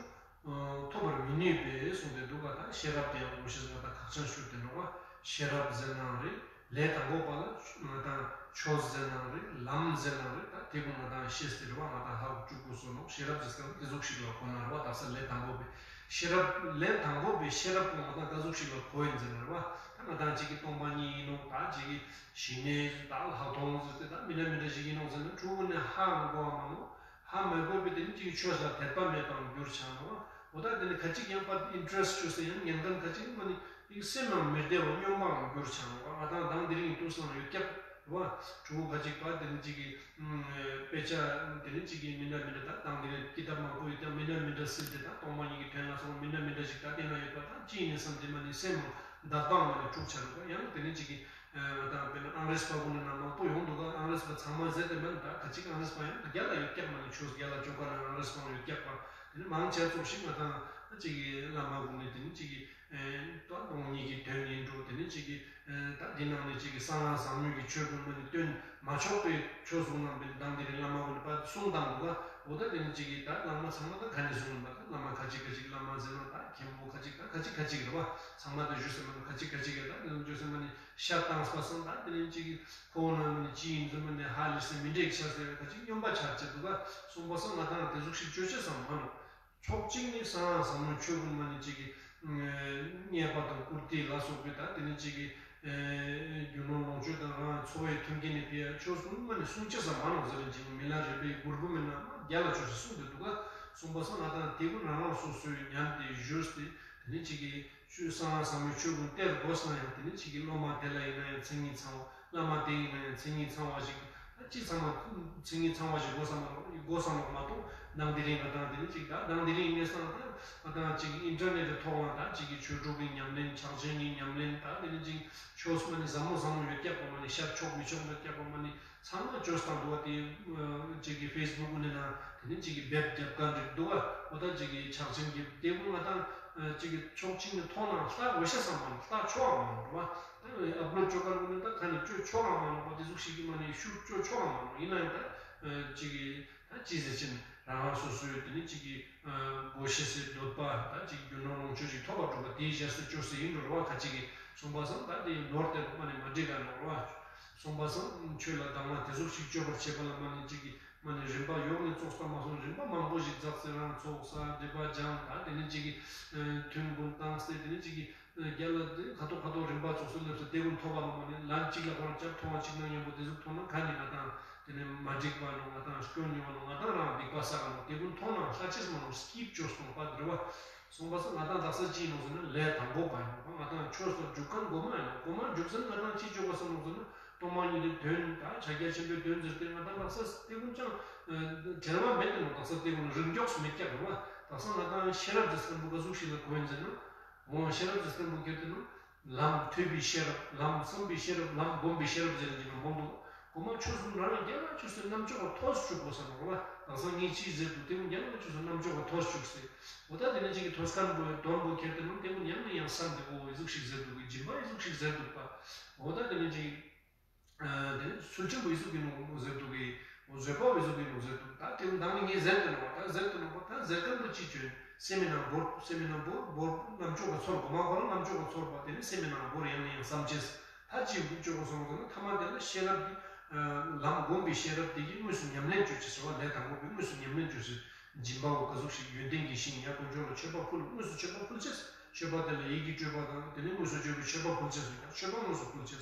ཐོབ་པར་མི་ནུས་པས་གསུངས་ཏེ་འདུག་པ། ད་ཤེས་རབ་དེ་ཡང་དགོས་ཤེས་ང་དང་ཁག་ཅན་ཤོས་དེ་ནོག་པ། ཤེས་རབ་ཟེར་ནའང་རེད། ལས་དང་པོ་པ་ལ་ང་དང་ཆོས་ཟེར་ནའང་རེད། ལམ་ཟེར་ནའང་རེད། ད་དེ་ཀུན་ང་དང་ཤེས་ཏེ་རེད་པ། ང་དང་ཧ་གོ་བཅུག་དགོས་སོ་ནོག་ཤེས་རབ་ཟེར་ས་དེ་ཟུག་ཤིག་ལ་གོ་ན་རེད་པ། ད་ས་ལས་དང་པོ་པའི་ཤེས་རབ་ལས་དང་པོ་པའི་ཤེས་རབ་ཀུན་ང་དང་ད་ཟུག་ཤིག་ལ་གོ་ཡིན་ཟེར་ན་རེད་པ། ད་ང་དང་གཅིག་གི་སྟོང་པ་ཉིད་ཡིན་ནོག་ད་གཅིག་གི་ཞི་གནས་ད་ལྷག་མཐོང་ཟེར་ཏེ་ད་མི་འདྲ་མི་འདྲ་ཞིག་ཡིན་ནོག་ཟེར་ན་ཕྲུ་གུ་ནས་ཧ་གོ་བ་མ་ནོག་ཧ་མ་གོ་བའི་དེ་ནི་གཅིག་ཆོས་ལ་དད་པ་མེད་པའང་འགྱུར་ཆ་ནོག་འོ་ད་དེ་ནི་ཁ་ཅིག་ཡང་པར་ཨིན་ཊ་རེ་སི་ཊི་ཆོས་སེ་ཡང་ཉན་མཁན་ཁ་ཅིག་མ་ནི་ཡིག་སེམས་ནང་མི་བདེ་བ་སྙོམས་པའང་འགྱུར་ཆ་ནོག་ང་དང་དང་དེ་རིང་དུས་སང་ཡོད་ཀྱག་བ། ཕྲུ་གུ་ཁ་ཅིག་པ་དེ་ནི་གཅིག་གི་དཔེ་ཆ་དེ་ནི་གཅིག་གི་མི་འདྲ་མི་འདྲ་ད་དང་དེ་རིང་ཀི་ཏབ་མང་པོ་ཡོད་ཀྱག་མི་འདྲ་མི་འདྲ་སིལ་ཏེ་ད་སྟོང་པ་ཉིད་ཀྱི་དོན་ལ་སོགས་མི་འདྲ་མི་འདྲ་ཞིག་ད་དེ་ན་ཡོད་པ་ད་ཅི་ཡིན་ནི་བསམ་སྟེ་མ་ནི་སེམས་ནང་བདག་པ་མ་ནི་འཁྲུག་ཆ་ནོག་ཡང་དེ་ནི་གཅིག་གི་ང་དང་དཔེར་ན་ཨང་རེས་པ་ཀུན་ནི་ནང་མང་པོ་ཡོང་འདུག་ག་ཨང་རེས་པ་ཚང་མ་ཟེར་ཏེ་མ་ནི་ད་ཁ་ཅིག་ཨང་རེས་པ་ཡང་རྒྱ་ལ་ཡོད་ཀྱག་མ་ནི་ཆོས་རྒྱ་ལ་ཅོ་ག་ན་ཨང་རེས་པ་ཡོད་ཀྱག་པ། དེ་ནི་མང་ཆེ་ཙོགས་ཤིག་ང་དང་གཅིག་གི་བླ་མ་ཀུན་ནི་དེ་ནི་གཅིག་གི་ད་སྟོང་ཉིད་ཀྱི་དོན་ཡིན་འགྲོ། དེ་ནི་གཅིག་གི་ད་དེ་ནང་ནས་གཅིག་གི་གསང་སྔགས་ཟབ་མོ་གི་ཆོས་ཀུན་མ་ནི་སྟོན་མ་ཆོག་པའི་ཆོས་གསུངས་ནང་པའི་དང་དེ་རིང་བླ་མ་ཀུན་ནི་པ་གསུང་དང་འདུག་ག་འོ་ད་དེ་ནི་གཅིག་གི་ད་བླ་མ་ཚང་མ་ད་ག་ནས་གསུངས་ནོག་ད་བླ་མ་ཁ་ཅིག་ཁ་ཅིག་བླ་མ་ཟེར་ན་ད་མཁན་པོ་ཁ་ཅིག་ད་ཁ་ཅིག་ཁ་ཅིག་རེད་བ། ཚང་མ་ད་ཞུ་ས་མ་ནི་ཁ་ཅིག་ཁ་ཅིག་རེད། ད་དེ་ནི་ཞུ་ས་མ་ནི་ཤ་བཏང་སྤ་སང་ད་དེ་ནི་གཅིག་གི་ཁོ་བོ་ན་མ་ནི་ཅི་ཡིན་ཟེར་མ་ནི་ཧ་ལས་སེ་མི་འགྲིག་ཆ་ཟེར་བའི་ཁ་ཅིག་སྨྱོན་པ་ཆ་བྱེད་འདུག་ག་གསུངས་པ་སང་ང་དང་དེ་ཟུག་ཤིག་ཅོ་ཅེས་སམ་མ་ནོག་ཕྱོགས་གཅིག་ནི་གསང་སྔགས་ཟབ་མོའི་ཆོས་ཀུན་མ་ནི་གཅིག་གི་རྙེད་པ་དང་བཀུར་སྟི་ལ་སོགས་པའི་ད་དེ་ནི་གཅིག་གི་རྒྱུ་ནོར་ལོངས་སྤྱོད་དང་རང་འཚོ་བའི་མཐུན་རྐྱེན་ནི་ཕི་ཡ་ཆོས་ཀུན་མ་ནི་གསུང་ཅེས་སམ་མ་ནོག་ཟེར་རིན་ཅིག་མི་ལ་རས་པའི་མགུར་པོ་མེད་ན་མ་རྒྱ་ལ་ཆོས་སུ་གསུངས་ཏེ་འདུག་ག་གསུངས་པ་སང་ང་དང་དེ་ཀུན་རང་རང་སོ་སོའི་ཉམས་ཏེ་བཞུགས་ཏེ་དེ་ནི་གཅིག་གི་ཆོས་གསང་སྔགས་ཟབ་མོའི་ཆོས་ཀུན་སྟེར་དགོས་ན་ཡང་དེ་ནི་གཅིག་གི་སློབ་མ་དེ་ལ་ཡིན་ན་ཡང་མཚན་ཉིད་ཚང་བ། བླ་མ་དེ་ཡིན་ན་ཡང་མཚན་ཉིད་ཚང་བ་ཞིག་ད་ཅི་ཚང་མ་མཚན་ཉིད་ཚང་བ་ཞིག་དགོས་ས་མ་དགོས་ས་མ་གཏོགས་དང་དེ་རིང་ང་དང་དེ་ནི་གཅིག་ད་དང་དེ་རིང་གནས་སྟངས་ད་ང་དང་གཅིག་ཨིན་ཊར་ནེཊ་ཐོག་ལ་ད་གཅིག་གི་ཆོས་དྲུག་གི་ཉམས་ལེན་ཕྱག་ཆེན་གྱི་ཉམས་ལེན་ད་དེ་ནི་གཅིག་ཆོས་མ་ནི་ཟབ་མོ་ཟབ་མོ་ཡོད་ཀྱག་པ་མ་ནི་ཤར་ཆོག་མི་ཆོག་ཡོད་ཀྱག་པ་མ་ནི་ཚང་མ་ཆོས་དང་འདུ་བ་དེ་གཅིག་གི་ཕེ་སི་བུག་ནི་ན་དེ་ནི་གཅིག་གི་བེབ་རྒྱབ་ཀ་འགྲིག་འདུག་ག་འོ་ད་གཅིག་གི་ཕྱག་ཆེན་གྱི་དེ་ཀུན་ང་དང་གཅིག་གི་ཕྱོགས་གཅིག་ནས་མཐོང་ན་ལྟ་དགོས་ཤེས་སམ་མ་ནོག་ལྟ་ཆོག་ག་མ་ནོག་རེད་བ། ཨབ་ལོཌ་ཅོ་མཁན་ཀུན་ནི་ད་ཁ་ནས་བཅོས་ཆོག་ག་མ་ནོག་པ། དེ་ཟུག་ཤིག་གི་མ་ནི་ཤུགས་བཅོས་ཆོག་ག་མ་ནོག་ཡིན་ན་ཡང་ད་ཅིག་གི་ད་ཅི་ཟེར་ཅིན་ རང་སོ་སོའི་དེ་ནི་ཅིག་གི་ཨ་དགོས་ཤེས་སི་འདོད་པ་དང་ཅིག་རྒྱུ་ནོར་ལོངས་སྤྱོད་ཅིག་ཐོབ་པ་འགྲུབ་པ་དེའི་ཞེས་སུ་བཅོས་སེ་ཡིན་འགྲོ་ར་བ། ཁ་ཅིག་གིས་སོང་པ་སང་ད་དེ་ནོར་དེ་མ་ནི་མ་འགྲིག་ག་ནོར་བ། སོང་པ་སང་ཆོས་ལ་སྡང་བ་དེ་ཟུག་ཞིག་སྤྱོད་པར་བྱེད་པ་ལ་མ་ནི་ཅིག་གི་མ་ནི་རིམ་པ་ཡོངས་ནས་ཙོགས་པ་མ་སོང་། རིམ་པ་མང་པོ་ཞིག་འཛེགས་སེ་རང་ཚོགས་བསགས་སྒྲིབ་པ་སྦྱངས་ད་དེ་ནི་ཅིག་གི་ཐུན་གུན་བཏང་སྟེ་དེ་ནི་ཅིག་གི་རྒྱལ་ལ་ཁ་ཐོག་ཁ་ཐོག་རིམ་པ་ཙོགས་སུ་སླེབས་སེ་དེ་ཀུན་ཐོབ་པ་ལ་མ་ནི་ལན་གཅིག་ལ་ཁོ་རང་སྐྱབས་མཐོང་བ་གཅིག་ན་མཉམ་པོ་དེ་ཟུག་མཐོང་ན་ག་ནི་ང་དང་དེ་ནི་མ་འགྲིག་པ་ནོ། ང་དང་སྐྱོན་ཡོང་ནོ། ང་དང་རང་སྡིག་པ་བསགས་ནོ། དེ་ཀུན་མཐོང་ན་ལྷ་ཆེས་མ་ནོ་སྐྱིབ་བཅོས་སོང་པ་དེ་ར་བ། སོང་པ་སང་ང་དང་དག་ས་ཅི་ནོ་ཟེར་ན་ལས་དང་པོ་པ་ཡིན་ནོ། ང་དང་ཆོས་སུ་འཇུག་མཁན་གོ་མ་ཡིན་ནོ། གོ་མ་འཇུག་ཟེར་ན་ང་དང་ཅི་བཅོ་ག་སོང་ནོ་ཟེར་ན་སྟོང་པ་ཉིད་དེ་དོན་དང་ཕྱག་རྒྱ་ཆེན་པོའི་དོན་ཟེར་ཏེ་ང་དང་དག་ས་དེ་ཀུན་ཅང་བྲེལ་བ་མེད་དེ་ནོ། དག་ས་དེ་ཀུན་རིང་མགྱོགས་མེད་ཀྱག་ར་བ། དག་ས་ང་དང་ཤེས་རབ་ཟེར་མཁན་པོ་ག་ཟུག་ཞིག་ལ་གོ་ཡིན་ཟེར་ན། འོ་ཤེས་རབ་ཀྱི་སེམས་པོ་ཁྱེར་ཏེ་ན། ལམ་ཐོས་པའི་ཤེས་རབ། ལམ་བསམ་པའི་ཤེས་རབ། ལམ་སྒོམ་པའི་ཤེས་རབ་ཟེར་ནས་ཀྱི་ནང་མོལ་འདུག། གོ་མ་ཆོས་གསུམ་རང་རང་རྒྱལ་ལ་ཆོས་སུ་རྣམ་ཅོག་ག་ཐོས་བཅུག་དགོས་ས་ནོ་ར། དག་ས་ངས་ཅི་ཟེར་འདུག། དེ་མོ་རྒྱལ་ལ་ཆོས་སུ་རྣམ་ཅོག་ག་ཐོས་བཅུག་ཟེར། འོ་ད་དེ་ནས་ཅིག་གི་ཐོས་མཁན་པོའི་དོན་པོ་ཁྱེར་ཏེ་ན་དེ་མོ་ཡང་ནས་ཡང་བསམ་སྟེ་འོ་ཨི་ཟུག་ཞིག་ཟེར་འདུག་གི། སྦྱིན་པ་ཨི་ཟུག་ཞིག་ཟེར་འདུག་པ། འོ་ད་དེ་ནས་ཅིག་གི། ཨ་དེ་ཚུལ་ཁྲིམས་པོ་ཨི་ཟུག་གི་ནོ་ཟེར་འདུག་གི། འོ་བཟོད་པ་ཨི་ཟུག་གི་ནོ་ཟེར་འདུག། ད་དེ་མདང་ནི་ངས་ཟེར་ཏེ་ནོ། ད་ཟེར་ཏེ་ནོ། ད་ཟེར་མཁན་པོ་ཅི་བྱོས། སེམས་ནང་བོར། སེམས་ནང་བོར་བོར་རྣམ་ཅོག་ག་ཚོར། གོ་མ་ཁོ་རང་རྣམ་ཅོག་ག་ཚོར་བ་དེ་ནི་སེམས་ནང་བོར་ཡང་ནས་ཡང་བསམ་ཅེས། ད་ཅི་འབུག་ཅོག་ག་སོང་ཟེར་ན་ཐ་མ་དེ་ལ་ཤེས་རབ་ཀྱི་ཨ་ལམ་སྒོམ་པའི་ཤེས་རབ་དེ་གི་དངོས་སུ་ཉམས་ལེན་བཅོ་ཅེས་ཟེར་བ། ལས་དང་པོ་པའི་དངོས་སུ་ཉམས་ལེན་བཅོ་ཅེས། སྦྱིན་པ་བོ་ག་ཟུག་ཞིག་ཡོན་ཏན་གྱི་ཞིང་ཡ་དཀོན་མཆོག་ལ་མཆོད་པ་ཕུལ། དངོས་སུ་མཆོད་པ་ཕུལ་ཅེས། མཆོད་པ་དེ་ལ་ཡིད་ཀྱི་སྤྲོས་པ་དང་དེ་ནི་དངོས་སུ་བརྗོད་པའི་མཆོད་པ་ཕུལ་ཅེས་སོ། ཡང་མཆོད་པ་དངོས་སུ་ཕུལ་ཅེས།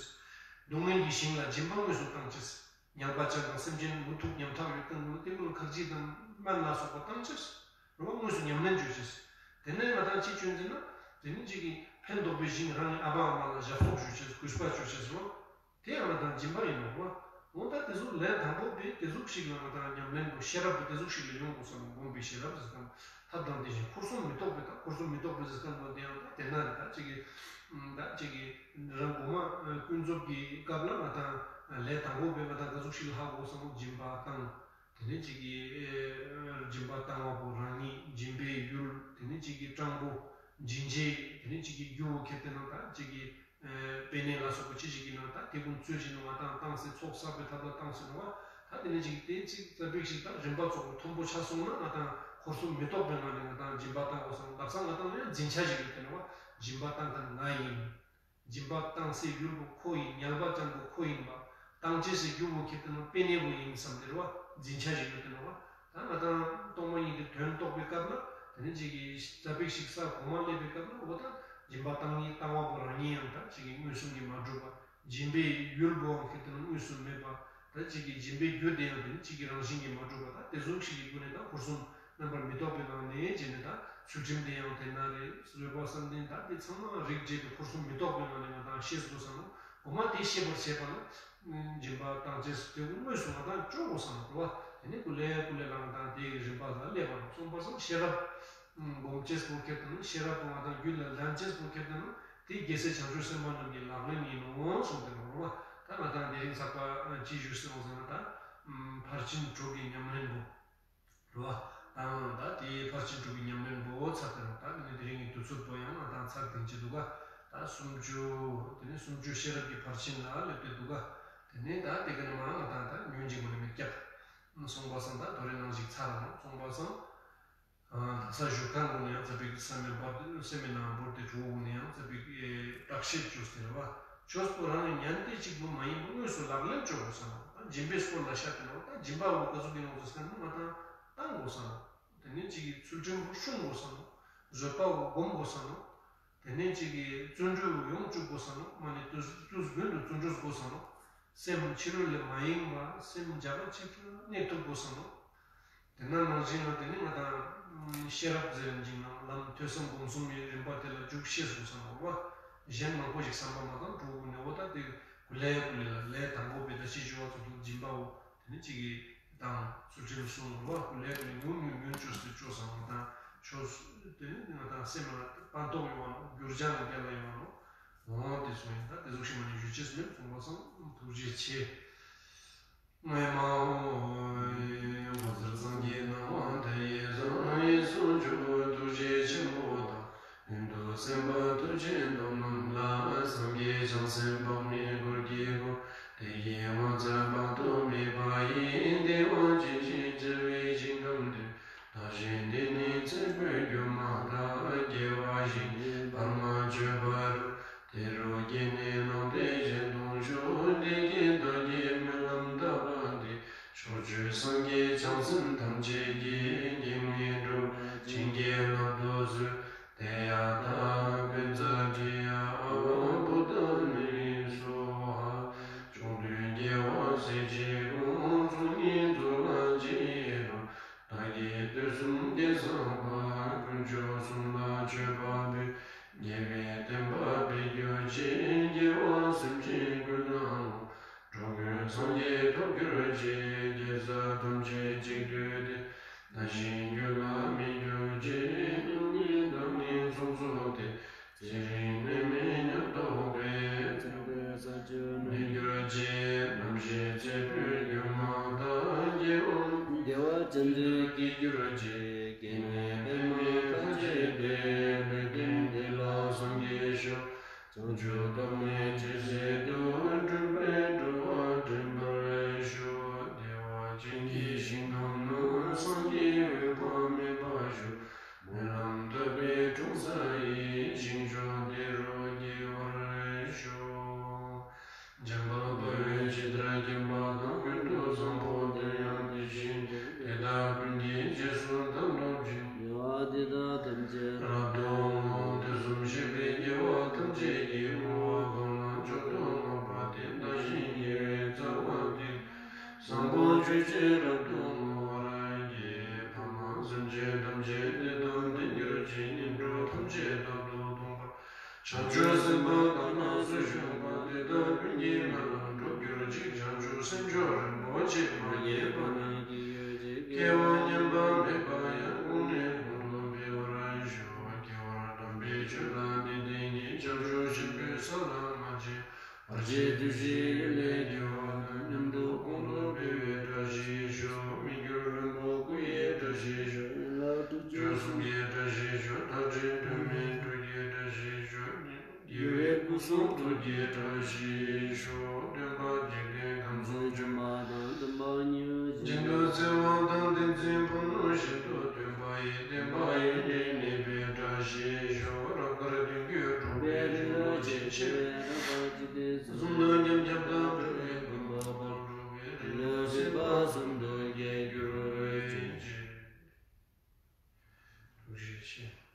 སྡུག་བསྔལ་གྱི་ཞིང་ལ་སྦྱིན་པ་དངོས་སུ་བཏང་ཅེས། ཉལ་པ་ཅན་དང་སེམས་ཅན་མུ་ཐུག་ཉམ་ཐག་ཡོད་མཁན་ཀུན་ལ་དེ་ཀུན་ལ་ཁར་ཇི་དང་སྨན་ལ་སོགས་པ་བཏང་ཅེས། རེ་བ་དངོས་སུ་ཉམས་ལེན་བཅོ་ཅེས། དེ་ནས་ང་དང་ཅི་བཅོ་ཟེར་ན། དེ་ནི་ཅིག་གི་ཕན་འདོགས་པའི་ཞིང་རང་གི་ཨ་ཕ་ཨ་མ་ལ་ཞབས་ཏོག་ཞུ་ཅེས། གུས་པ་བཅོ་ཅེས་རེ་བ། དེ་ཡང་ང་དང་སྦྱིན་པ་ཡིན་ནོ་བ། འོ་ད་དེ་ཟུག་ལས་དང་པོ་པའི་དེ་ཟུག་ཞིག་ལ་ང་དང་ཉམས་ལེན་པོ་ཤེས་རབ་པོ་དེ་ཟུག་ཞིག་ལ་ཡོང་དགོས་ས་ནོ། སྒོམ་པའི་ཤེས་རབ་ཟེར་ཁན། ཐབས་དང་དེ་བཞིན་འཁོར་གསུམ་མི་རྟོག་པའི། ད་འཁོར་གསུམ་མི་རྟོག་པའི་ཟེར་ཁན་པོ་དེ་ཡང་ད་དེ་ན་རེ། ད་ཅིག་གི་ད་ཅིག་གི་རང་གོ་མ་ཀུན་རྫོབ་ཀྱི་སྐབས་ལ་ང་དང་ལས་དང་པོ་པའི་ང་དང་ག་ཟུག་ཞིག་ལ་ཧ་གོ་ས་ནོ། སྦྱིན་པ་བཏང་། དེ་ནས་ཅིག་གི་སྦྱིན་པ་བཏང་བ་པོ་རང་ཉིད་སྦྱིན་པའི་ཡུལ། དེ་ནས་ཅིག་གི་སྤྲང་པོ་སྦྱིན་བྱེད། དེ་ནས་ཅིག་གི་རྒྱུ་བོ་ཁྱེར་ཏེ་ན་ད་ཅིག་གི་པེ་ནེ་ལ་སོགས་པ་ཅི་ཞིག་ཡིན་ན་ད་དེ་ཀུན་བཙོས་ཤིག་ནོ། ང་དང་བཏང་སྟེ་ཚོགས་བསགས་པའི་ཐབས་ལ་བཏང་སྟེ་ནོ་བ། ད་དེ་ནས་ཅིག་དེ་ཅིག་ཙ་པིག་ཞིག་ད་རིམ་པ་ཚོགས་པ་མཐོན་པོ་ཆ་སོང་ན་ང་དང་འཁོར་གསུམ་མི་རྟོག་པའི་ངང་ནས་ང་དང་སྦྱིན་པ་བཏང་དགོས་སམ། ལག་ས་ང་དང་ཡང་འཛིན་ཆ་ཞིག་ཡོད་དེ་ནོ་བ། སྦྱིན་པ་བཏང་མཁན་ང་ཡིན། སྦྱིན་པ་བཏང་སའི་ཡུལ་པོ་ཁོ་ཡིན། ཉལ་པ་ཅན་པོ་ཁོ་ཡིན་པ། བཏང་བྱེད་སའི་རྒྱུ་བོ་ཁྱེར་ཏེ་ན་པེ་ནེ་བོ་ཡིན་བསམ་སྟེ་རེ་བ། འཛིན་ཆ་ཞིག་ཡོད་དེ་ནོ་བ། ད་ང་དང་སྟོང་པ་ཉིད་དེ་དོན་རྟོགས་པའི་སྐབས་ལ་དེ་ནས་ཅིག་གི་ཙ་པིག་ཞིག་ས་གོ་མ་སླེབས་པའི་སྐབས་ལ་འོ་ད་སྦྱིན་པ་བཏང་ཉིད་བཏང་བ་པོ་རང་ཉིད་ཡང་ད་ཅིག་གི་མངོན་སུམ་གྱིས་མ་གྲུབ་པ། སྦྱིན་པའི་ཡུལ་པོའང་ཁྱེར་ཏེ་ན་དངོས་སུ་མེད་པ། ད་ཅིག་གི་སྦྱིན་པའི་རྒྱུ་དེ་ཡང་དེ་ནི་ཅིག་གི་རང་བཞིན་གྱིས་མ་གྲུབ་པ། ད་དེ་ཟུག་ཞིག་གི་སྒོ་ནས་ད་འཁོར་གསུམ་རྣམ་པར་མི་རྟོག་པའི་ངང་ནས་བྱས་ནས་ད་ཚུལ་ཁྲིམས་དེ་ཡང་དེ་ན་རེ། བཟོད་པ་བསམ་གཏན་ད་དེ་ཚང་མ་རིགས་བྱས་ཏེ་འཁོར་གསུམ་མི་རྟོག་པའི་ངང་ནས་ང་དང་ཤེས་དགོས་ས་ནོ། གོ་མ་དེ་ཤེས་པར་བྱེད་པ་ན་སྦྱིན་པ་བཏང་བྱས་དེ་དངོས་སུ་ང་དང་བཅོ་དགོས་ས་ནོ་རེ་བ། དེ་ནས་ཀུ་ལེ་ཀུ་ལེ་ལ་ང་དང་དེ་གི་རིམ་པ་ལ་སླེབས་པ་ནོ། སོང་པ་སང་ཤེས་རབ་སྒོམ་བྱས་པོ་ཁྱེར་ཏེ་ན་ཤེས་རབ་པོ་ང་དང་རྒྱུད་ལ་ལེན་བྱས་པོ་ཁྱེར་ཏེ་ན་དེ་རྒྱལ་སྲས་བྱང་ཆུབ་སེམས་དཔའ་རྣམས་ཀྱི་ལག་ལེན་ཡིན་ནོ་གསུངས་ཏེ་ནོ་རེ་བ། ད་ང་དང་དེ་རིང་ཚགས་པ་ཅི་ཞུས་སོང་ཟེར་ན་ད་ཕར་ཕྱིན་དྲུག་གི་ཉམས་ལེན་པོ་རེ་བ། ད་ང་ད་དེ་ཕར་ཕྱིན་དྲུག་གི་ཉམས་ལེན་པོ་ཚར་ཏེ་ནོ། ད་དེ་ནས་དེ་རིང་གི་དུས་ཚོད་པོ་ཡང་ང་དང་ཚར་ཏེ་ཅི་འདུག་ག། ད་སུམ་ཅུ། དེ་ནས་སུམ་ཅུ་ཤེས་རབ་ཀྱི་ཕར་ཕྱིན་ལ་སླེབས་ཏེ་འདུག་ག། དེ་ནས་ད་དེ་ག་ནས་མ་ང་དང་ད་ཉུང་ཅིག་མ་ནས་མི་རྒྱག། སོང་པ་སང་ད་དོ་རེ་ནང་ཞིག་ཚར་ར་ནོ། སོང་པ་སང་། ཨ་ད་ས་ཞུ་ཁན་ཀུན་ཡང་ཙ་པིག་སེམས་ནང་བོར་ཏེ་སེམས་ནང་བོར་ཏེ་གྲོགས་ཀུན་ཡང་ཙ་པིག་ཨེ་བརྟག་དཔྱད་བཅོས་ཏེ་རེ་བ། ཆོས་པོ་རང་ཉན་ཏེ་གཅིག་པོ་མ་ཡིན་པ་དངོས་སུ་ལག་ལེན་བཅོ་དགོས་ས་ནོ། ད་སྦྱིན་པའི་སྐོར་ལ་བཤད་དེ་ནོ། ད་སྦྱིན་པ་བོ་ག་ཟུག་གི་ནོ་ཟེར་ཁན་ང་དང་བཏང་དགོས་ས་ནོ། དེ་ནས་གཅིག་གི་ཚུལ་ཁྲིམས་བོ་སྲུང་དགོས་ས་ནོ། བཟོད་པ་བོ་སྒོམ་དགོས་ས་ནོ། དེ་ནས་གཅིག་གི་བརྩོན་འགྲུས་ཡོང་བཅུག་དགོས་ས་ནོ། མ་ནི་དུས་དུས་རྒྱུན་དུ་བརྩོན་འགྲུས་དགོས་ས་ནོ། སེམས་ཕྱི་རོལ་ལས་མ་ཡེངས་པ། སེམས་འཇགས་པ་ཅིག་ལ་གནས་ཐུབ་དགོས་ས་ནོ། དེ་ན་ནང་བཞིན་ལ་དེ་ནི་ང་དང་ཤེས་རབ་ཟེར་ཡིན་ཅིག་ན་ལམ་ཐོས་བསམ་སྒོམ་གསུམ་གྱི་རིམ་པ་དེ་ལ་འཇུག་ཤེས་དགོས་ས་ནོ་བ། གཞན་མང་པོ་ཞིག་བསམ་པ་མ་བཏང་གྲོགས་ཀུན་ནས་འོ་ད་དེ་ཀུ་ལེ་ཀུ་ལེ་ལ་ལས་དང་པོ་པའི་ད་ཅི་ཞུ་བ་ཚོ་དང་སྦྱིན་པའོ། དེ་ནི་གཅིག་གི་དང་ཚུལ་ཁྲིམས་སྲུང་བ་ཀུ་ལེ་ཀུ་ལེ་ཉུང་ཉུང་ཉུང་བཅོས་ཏེ་བཅོས་ས་ང་དང་ཆོས་དེ་ནི་ང་དང་སེམས་ལ་ཕན་ཐོགས་ཡོང་བ་ནོ། འགྱུར་བྱང་ལ་རྒྱལ་ལ་ཡོང་བ་ནོ། འོ་དེ་སོང་ཡིན། ད་དེ་ཟུག་ཤིག་མ་ནི་ཞུ་ཅེས་མེད། སོང་པ་སང་ཐུགས་རྗེ་ཆེ། ཨེ་མ་ཧོ། འོད་ཟེར་སངས་རྒྱས་སྣང་བ་མཐའ་ཡས་རང་རིག་ཟུང་འཇུག་ཐུགས་རྗེ་ཆེན་པོ་དང་། ལྷུན་གྲུབ་སེམས་དཔའ་ཐུགས་རྗེའི་སྟོབས་རྣམས་ལ། སངས་རྒྱས་བྱང་སེམས་དཔག་མེད་འཁོར་གྱིས་བསྐོར། དེ་ཡི་ངོ་མཚར་དཔག་ཏུ་མེད་པ་ཡི། བདེ་བ་ཅན་ཞེས་བྱ་བའི་ཞིང་ཁམས་སུ། འདི་ནི་ཚེ་འཕོས་སྒྱུ་མ་དག། སྐྱེ་བ་ཞིག་ནི་བར་མ་ཆོད་པ་རུ། དེ་རུ་སྐྱེས་ནས་སྣང་མཐའི་ཞལ་མཐོང་ཤོག། འདི་སྐད་བདག་གིས་སྨོན་ལམ་བཏབ་པ་འདི། ཕྱོགས་བཅུའི་སངས་རྒྱས་བྱང་སེམས་ཐམས་ཅད་ཀྱིས། སྐྱེ་གནས་དྲུག་པ་བྱིན་གྱིས་བརླབ་ཏུ་གསོལ། ཏདྱ་ཐཱ། བཛྲ་ཏྲྱ་ཨ་ཝ་བོ་དྷ་ནི་སྭཱ་ཧཱ། བཅོམ་ལྡན་རྒྱལ་བ་སྲས་བཅས་དགོངས་རྫོགས་བརྙེས་རྫོགས་ལ་མཆིས་ཏེ། བདག་གིས་དུས་གསུམ་གྱི་བསམ་པ་ཀུན་སྤྱོད་གསུམ་ལ་མཆོད་པ་འབུལ། རྒྱལ་བའི་བསྟན་པ་འཕེལ་གྱུར་ཅིག། རྒྱལ་བ་སེམས་ཅན་ཀུན་ལ་འོང་། འགྲོ་ཀུན་སངས་རྒྱས་ཐོབ་གྱུར་ཅིག། དགེ་རྩ་ཐམས་ཅད་གཅིག་བསྡུས་ཏེ། བདག་གཞན་རྒྱུད་ལ་སྨིན་གྱུར་ཅིག། སྙིང་ནས་བདག་ནི་ཚོགས་རྫོགས་ཏེ། ཚེ་རིང་ནད་མེད་ཉམས་རྟོགས་པའི། ཚེ་འཕོས་ས་བཅུ་མེད་གྱུར་ཅིག། རྣམ་ཤེས་ཚེ་འཕོས་སྒྱུ་མ་དག། སྐྱེ་བ་བདེ་བ་ཅན་དུ་སྐྱེ་གྱུར་ཅིག། སྐྱེ་གནས་པདྨ་དག་བྱེད་པའི། ལུས་རྟེན་འདི་ལ་སངས་རྒྱས་ཤོག། བྱང་ཆུབ་ཐོབ་ནས་ཇི་སྲིད་དུ། འགྲོ་བའི་འགྲོ་བ་འདྲེན་པར་ཤོག། བདེ་བ་ཅན་གྱི་ཞིང་ཁམས་ན། སངས་རྒྱས་འོད་དཔག་མེད་པ་བཞུགས། སྨོན་ལམ་བཏབ་པའི་འཁྲུངས་ས་ཡི། ཞིང་མཆོག་དེ་རུ་སྐྱེ་བར་ཤོག། འཇམ་དཔལ་དཔའ་བོས་ཇི་ལྟར་མཁྱེན་པ་དང་། ཀུན་ཏུ་བཟང་པོ་དེ་ཡང་དེ་བཞིན་ཏེ། དེ་དག་ཀུན་གྱི་རྗེས་སུ་བདག་སློབ་ཅིང་། དགེ་བ་འདི་དག་ཐམས་ཅད་རབ་ཏུ་བསྔོ། དུས་གསུམ་གཤེགས་པའི་རྒྱལ་བ་ཐམས་ཅད་ཀྱིས། བསྔོ་བ་གང་ལ་མཆོག་ཏུ་བསྔགས་པ་དེས། བདག་གཞན་དགེ་བའི་རྩ་བ་འདི། བཟང་པོ་སྤྱོད་ཕྱིར་རབ་ཏུ་བསྔོ་བར་བགྱི། ཕ་མ་སེམས་ཅན་ཐམས་ཅད་བདེ་དང་ལྡན་གྱུར་ཅིག། ངན་འགྲོ་ཐམས་ཅད་རབ་ཏུ་སྟོངས་པར། བྱང་ཆུབ་སེམས་དཔའ་གང་ལ་སུ་བྱུང་བ། དེ་དག་ཀུན་གྱི་སྨོན་ལམ་འགྲུབ་གྱུར་ཅིག། བྱང་ཆུབ་སེམས་མཆོག་རིན་པོ་ཆེ། མ་སྐྱེས་པ་ནས་སྐྱེ་གྱུར་ཅིག། སྐྱེ་བ་ཉམས་པ་མེད་པ་ཡང་། གོང་ནས་གོང་དུ་འཕེལ་བར་ཤོག། སྐྱེ་བ་དམ་པའི་ཆོས་ལ་གནས་བརྟན་གྱིས། བྱང་ཆུབ་ཆེན་པོའི་ས་ལ་མ་ཆེན། བར་ཆད་བདུད་བཞིའི་གཡུལ་ལས་སྒྲོལ་བ་དང་། མཉམ་དུ་གོང་དུ་འཕེལ་བའི་བཀྲ་ཤིས་ཤོག། མི་འགྱུར་རིན་པོ་སྐུ་ཡི་བཀྲ་ཤིས་ཤོག། ཡན་ལག་དྲུག་ཅུ་གསུམ་གྱི་བཀྲ་ཤིས་ཤོག། མཐའ་བྲལ་དོན་མེད་དྲུག་གི་བཀྲ་ཤིས་ཤོག། དགེ་བའི་སྐུ་གསུང་ཐུགས་ཀྱི་བཀྲ་ཤིས་ཤོག། སྟོན་པ་འཇིག་རྟེན་ཁམས་སུ་བྱོན་པ་དང་། སྟོན་པ་ཉི་འོད་རྒྱན་དུ་བརྩེ་བ་དང་། བསྟན་འཛིན་ཕག་མོ་བཞིན་དུ་སྟོན་པ་ཡི། བསྟན་པ་ཡུན་རིང་གནས་པའི་བཀྲ་ཤིས་ཤོག། རབ་དཀར་གདུང་བརྒྱུད་འབྲུག་པའི་རིན་པོ་ཆེ། ཆེ་བའི་རབ་དཀར་འཇིག་རྟེན་གསུམ། གསུང་དང་ཉམས་ཁྱབ་དང་འགྲོ་བའི་མགོན་པོ་དཔལ་འབྲུག་པའི། རིང་ལུགས་སྲིད་པ་གསུམ་དུ་རྒྱས་གྱུར་ཅིག། ཐུགས་རྗེ་ཆེ།